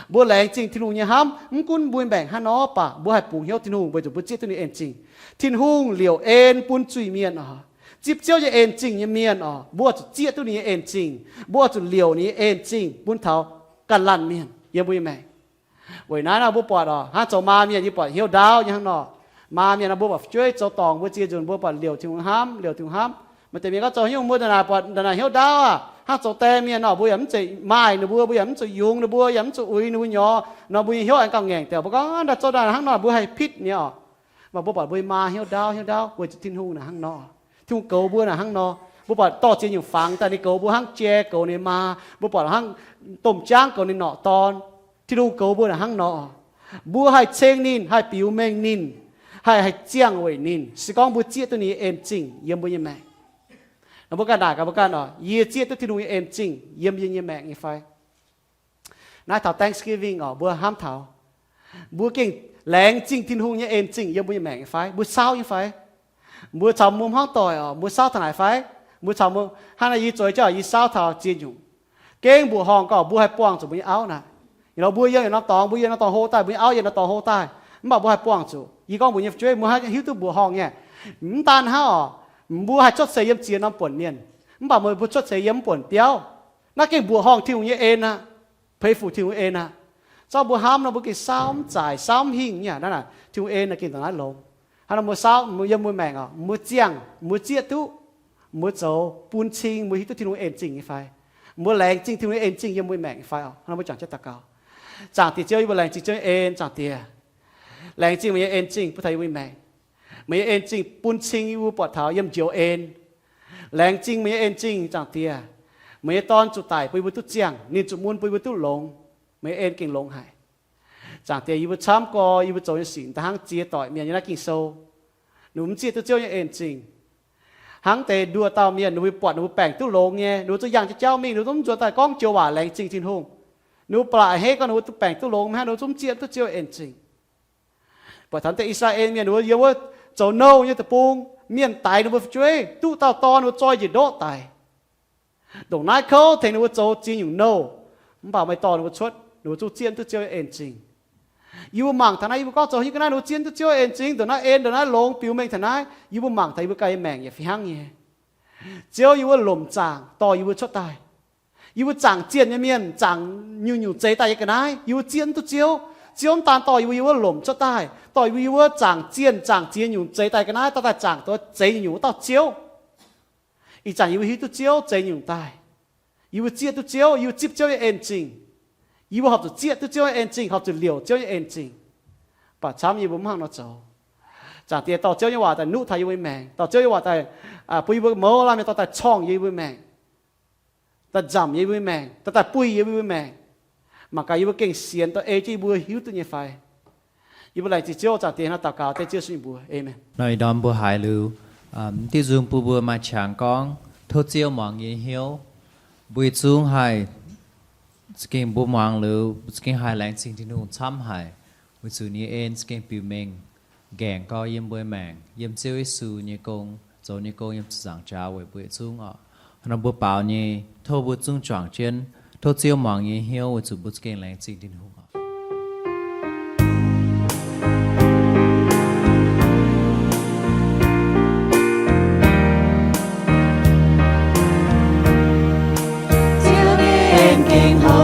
mbuo laengz zingh Tin-Hungh nyei hnamv, mv gunv mbuo mbaengc haaix nor, mv baac mbuo haih bungx hnyouv Tin-Hungh weic zuqc mbuo zieqv duqv ninh en zingh. Tin-Hungh liouc en bun zuiz-mienh oc. Zipv Ziouv nyei en zingh nyei mienh oc, mbuo zuqc zieqv duqv ninh nyei en zingh. Mbuo zuqc liouc ninh nyei en zingh bun taux ganh laanh mienh yiem mbuo nyei maengc. Weic naaiv nor mbuo buatc oc, hnangv zoux maa mienh yie buatc hnyouv ndaauv nyei hnangv nor. Maa mienh nor mbuo buatc fu'jueiv zoux dorngc mbuo ziex nzunc mbuo buatc liouc Tin-Hungh hnamv, liouc Tin-Hungh hnamv. Maaih deix mienh gorngv zoux haaix nyungc mbuo ndongc naaic buatc ndongc naaic hnyouv ndaauv aac, hnangv zoux die mienh nor mbuo yaac mv zeiz maaih ninh mbuo, mbuo yaac mv zuqc yungz ninh mbuo, yaac mv zuqc uix ninh mbuo nyei nor, mbuo nyei hnyouv aengx gauh ngaengc deix. Mbuo gorngv ndaaih zoux ndongc naaic hnangv nor mbuo haih pitv nyei oc. Mv baac mbuo buatc mbuo nyei maa hnyouv ndaauv, hnyouv ndaauv weic zuqc Tin-Hungh naaic hnangv nor. Tin-Hungh goux mbuo naaic hnangv nor. Mbuo buatc dorh ziex nyungc fangx daaih ninh goux mbuo hnangv jai goux ninh maa. Mbuo buatc hnangv domh jaangv goux ninh norqc dorn. Tin-Hungh goux mbuo naaic hnangv nor. Mbuo haih ceng ninh, haih biux mengh ninh, haih, haih ziangh weic ninh, se gorngv mbuo zieqv duqv ninh nyei en zingh yiem mbuo nyei maengc. Nor mbuo ganh naaic gaax mbuo ganh oc, yie zieqv duqv Tin-Hungh nyei en zingh yiem yie nyei maengc nyei fai? Naaiv taux Thanksgiving oc, mbuo hnamv taux mbuo gengh laengz zingh Tin-Hungh nyei en zingh yiem mbuo nyei maengc nyei fai? Mbuo saauv nyei fai? Mbuo caux mbuo hmuangv doic oc, mbuo saauv taux naaic fai? Mbuo caux mbuo, hnangv naaiv yie zoux jauv yie saauv taux ziex nyungc. Gengh mbuoqc horngh gorngv mbuo haih buangh zuqc mbuo nyei auv naaic. Ih hnoi mbuo yiem yietc norm dorngx, mbuo yiem norm dorngx hlo daaih, mbuo nyei auv yiem norm dorngx hlo daaih, mv baac mbuo haih buangh zuqc. Yie gorngv mbuo nyei fu'jueiv mbuo hiuv duqv mbuoqc horngh nyei. Mv daan hnangv oc, mbuo haih cuotv seix yiem ziex norm buonc mienh, mv baac meih mbuo cuotv seix yiem mv buonc biauv. Naaiv gengh mbuoqc horngh Tin-Hungh nyei en aqv. Peix fuc Tin-Hungh en aqv. Zorqv mbuo hnamv nor mbuo gengh saauv mv zaaix, saauv mv hingh nyei. Naaiv naaic Tin-Hungh en naaic gengh dongh naaiv longx. Hnangv nor mbuo saauv yiem mbuo maengc oc, mbuo ziangh, mbuo zieqv duqv, mbuo zoux bun cing mbuo hiuv duqv Tin-Hungh en zingh nyei fai? Mbuo laengz zingh Tin-Hungh nyei en zingh yiem mbuo maengc nyei fai oc? Hnangv nor mbuo juangc jienv daux gaux. Zaangc Diex Ziouv, yie mbuo laengz zingh Ziouv nyei en. Zaangc Diex, laengz zingh meih nyei en zingh bun taux yie mbuo nyei maengc. Meih nyei en zingh bun cing yie mbuo buatc taux yiem njoux en. Laengz zingh meih nyei en zingh, Zaangc Diex. Meih nyei Dorn zuqc daic bun yie mbuo duqv ziangh, ninh zuqc mun bun yie mbuo duqv longx. Meih nyei en gengh longx haic. Zaangc Diex, yie mbuo camv gorx yie mbuo zoux nyei sic da'hnangv ziex doic mienh nyei naaiv Ging-Sou, ninh mbuo mv zieqv duqv Ziouv nyei en zingh. Hnangv deix nduoh dauh mienh, ninh mbuo buatc ninh mbuo baengc duqv longx nyei, ninh mbuo zuqc yangh jienv jauv mingh, ninh mbuo zungv nzuonx daaih gorngv joux waac laengz zingh Tin-Hungh. Ninh mbuo ba'laqc hei gorngv ninh mbuo duqv baengc duqv longx, mv hnangv ninh mbuo zungv mv zieqv duqv Ziouv en zingh. Buatc taux deix I^saa^laa^en Mienh, ninh mbuo yiem wuov zoux nouh nyei deic-bung, mienh daix ninh mbuo fu'jueiv, duqv dauh dorn ninh mbuo zoi njiec ndoqv daic. Ndongc naaiv kouv tengx ninh mbuo zoux ziex nyungc nouh, mv baac meih dorh ninh mbuo cuotv, ninh mbuo zungv zieqv duqv Ziouv en zingh. Yie mbuo mangc taux naaiv, yie mbuo gorngv zoux haaix nyungc ga'naaiv ninh mbuo zieqv duqv Ziouv en zingh, ndongc naaiv en, ndongc naaiv longx, biux mengh taux naaiv, yie mbuo mangc taux yie mbuo ganh nyei maengc yaac fih hnangv nyei. Ziouv, yie mbuo lomc zaangc dorh yie mbuo cuotv daaih. Yie mbuo zaangc zienh nyei mienh, zaangc nyungc-nyungc zeix daaih nyei ga'naaiv, yie mbuo zieqv mv duqv Ziouv. Ziouv mv daan dorh yie mbuo, yie mbuo lomc cuotv daaih, dorh yie mbuo, yie mbuo zaangc zienh, zaangc ziex nyungc zeix daaih ga'naaiv, dorh daaih zaangc duqv zeix nyungc-nyungc wuov dauh Ziouv. Ih zanc yie mbuo hiuv duqv Ziouv zeix nyungc daaih. Yie mbuo zieqv duqv Ziouv, yie mbuo zipv Ziouv nyei en zingh. Yie mbuo horpc zuqc zieqv duqv Ziouv nyei en zingh, horpc zuqc liouc Ziouv nyei en zingh. Baac camv yie mbuo mv hnangv nor zoux. Zaangc Diex, dorh Ziouv nyei waac daaih nuqv taux yie mbuo nyei maengc, dorh Ziouv nyei waac daaih bun yie mbuo mouz lamh nyei, dorh daaih corngh yie mbuo nyei maengc, daaih nzamc yie mbuo nyei maengc, dorh daaih buih yie mbuo nyei maengc. Mangc gaax yie mbuo gengh sienx dongh ei jienv yie mbuo hiuv duqv nyei fai? Yie mbuo laengz zingh Ziouv, zaangc deix hnangv daux gaux dengv Ziouv Yesu nyei mbuox. Aamen. Nor ih ndorm mbuo haiz liuz, diuh nzung bun mbuo maaih qangx gorngv, tov Ziouv muangx yie hnyouv. Mbuo yietc zungv haih za'gengh mbuo muangx liuz za'gengh haih laengz zingh Tin-Hungh camv haic, weic zuqc ninh nyei en za'gengh biux mengh nqaengc gau yiem mbuo maengc, yiem Ziouv Yesu nyei gong, zoux nyei gong yiem ziepc nzaangc jaax weic mbuo yietc zungv oc. Nor mbuo baaux nyei, tov mbuo zungv juangc jienv, tov Ziouv muangx yie hnyouv weic zuqc mbuo za'gengh laengz zingh Tin-Hungh oc. Ziouv nyei en gengh hlo,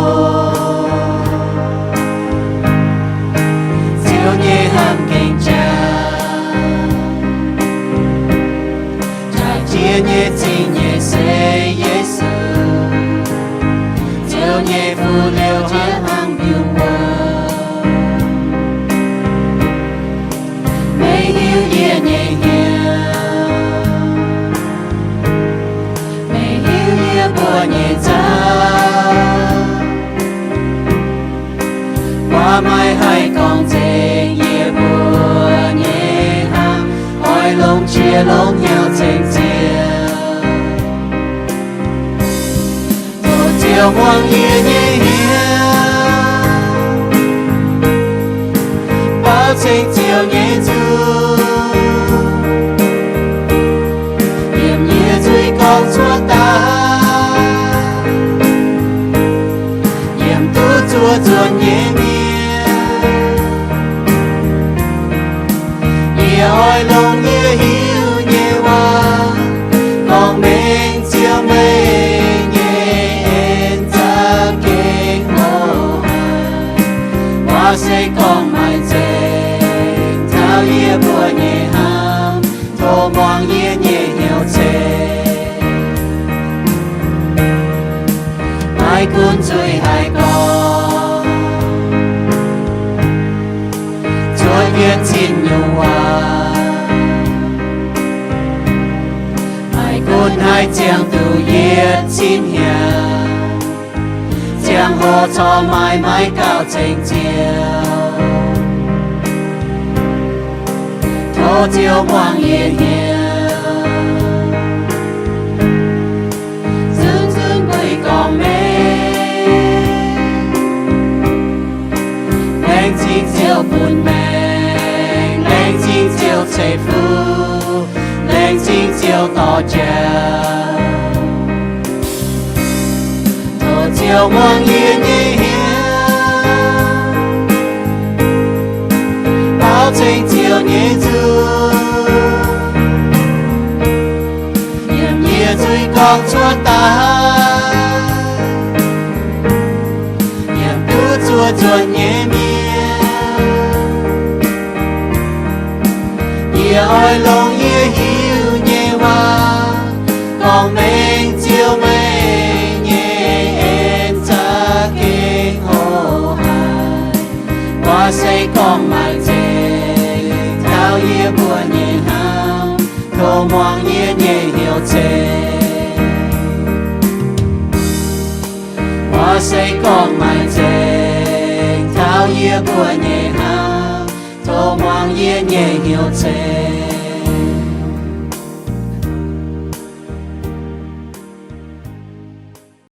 Ziouv nyei hnamv gengh jaax. Jaaix jiex nyei Zingh nyei se Yesu, Ziouv nyei fuqv liouh jiex hnangv biux mbuo. Meih hiuv yie nyei hnyouv, meih hiuv yie mbuo nyei nzauh. Waac maiv haih gorngv nzengc yie mbuo nyei hnamv, oix longc qiex longc hnyouv ceng Ziouv. Tov Ziouv muangx yie nyei hnyouv, baaux ceng Ziouv nyei nzung, yiem yie nzuih gorngv cuotv daaih, yiem duqv zuov nzuonx nyei mienh. Yie oix longc yie hiuv nyei waac gorngv mengh Ziouv meih nyei en za'gengh hlo haic. Waac se gorngv maaih nzengc taux yie mbuo nyei hnamv, tov muangx yie nyei hnyouv ceng. Maiv gunv nzuih haic gorngv cuotv yietc zinh nyungc waac, maiv gunv haiz ziangh duqv yietc zinh hnyangx, ziangh hoc corc maaih maiv gauh ceng Ziouv. Tov Ziouv muangx yie hnyouv, zunv zunv buix gorngv mengh. Laengz zingh Ziouv bun maengc, laengz zingh Ziouv ceix fuqv, laengz zingh Ziouv dorh jauv. Tov Ziouv muangx yie nyei hnyouv, baaux ceng Ziouv nyei nzung, yiem yie nzuih gorngv cuotv daaih, yiem duqv zuov nzuonx nyei mienh. Yie oix longc yie hiuv nyei waac gorngv mengh Ziouv meih nyei en za'gengh hlo haic. Waac se gorngv maaih nzengc taux yie mbuo nyei hnamv, tov muangx yie nyei hnyouv ceng. Waac se gorngv maaih nzengc taux yie mbuo nyei hnamv, tov muangx yie nyei hnyouv ceng.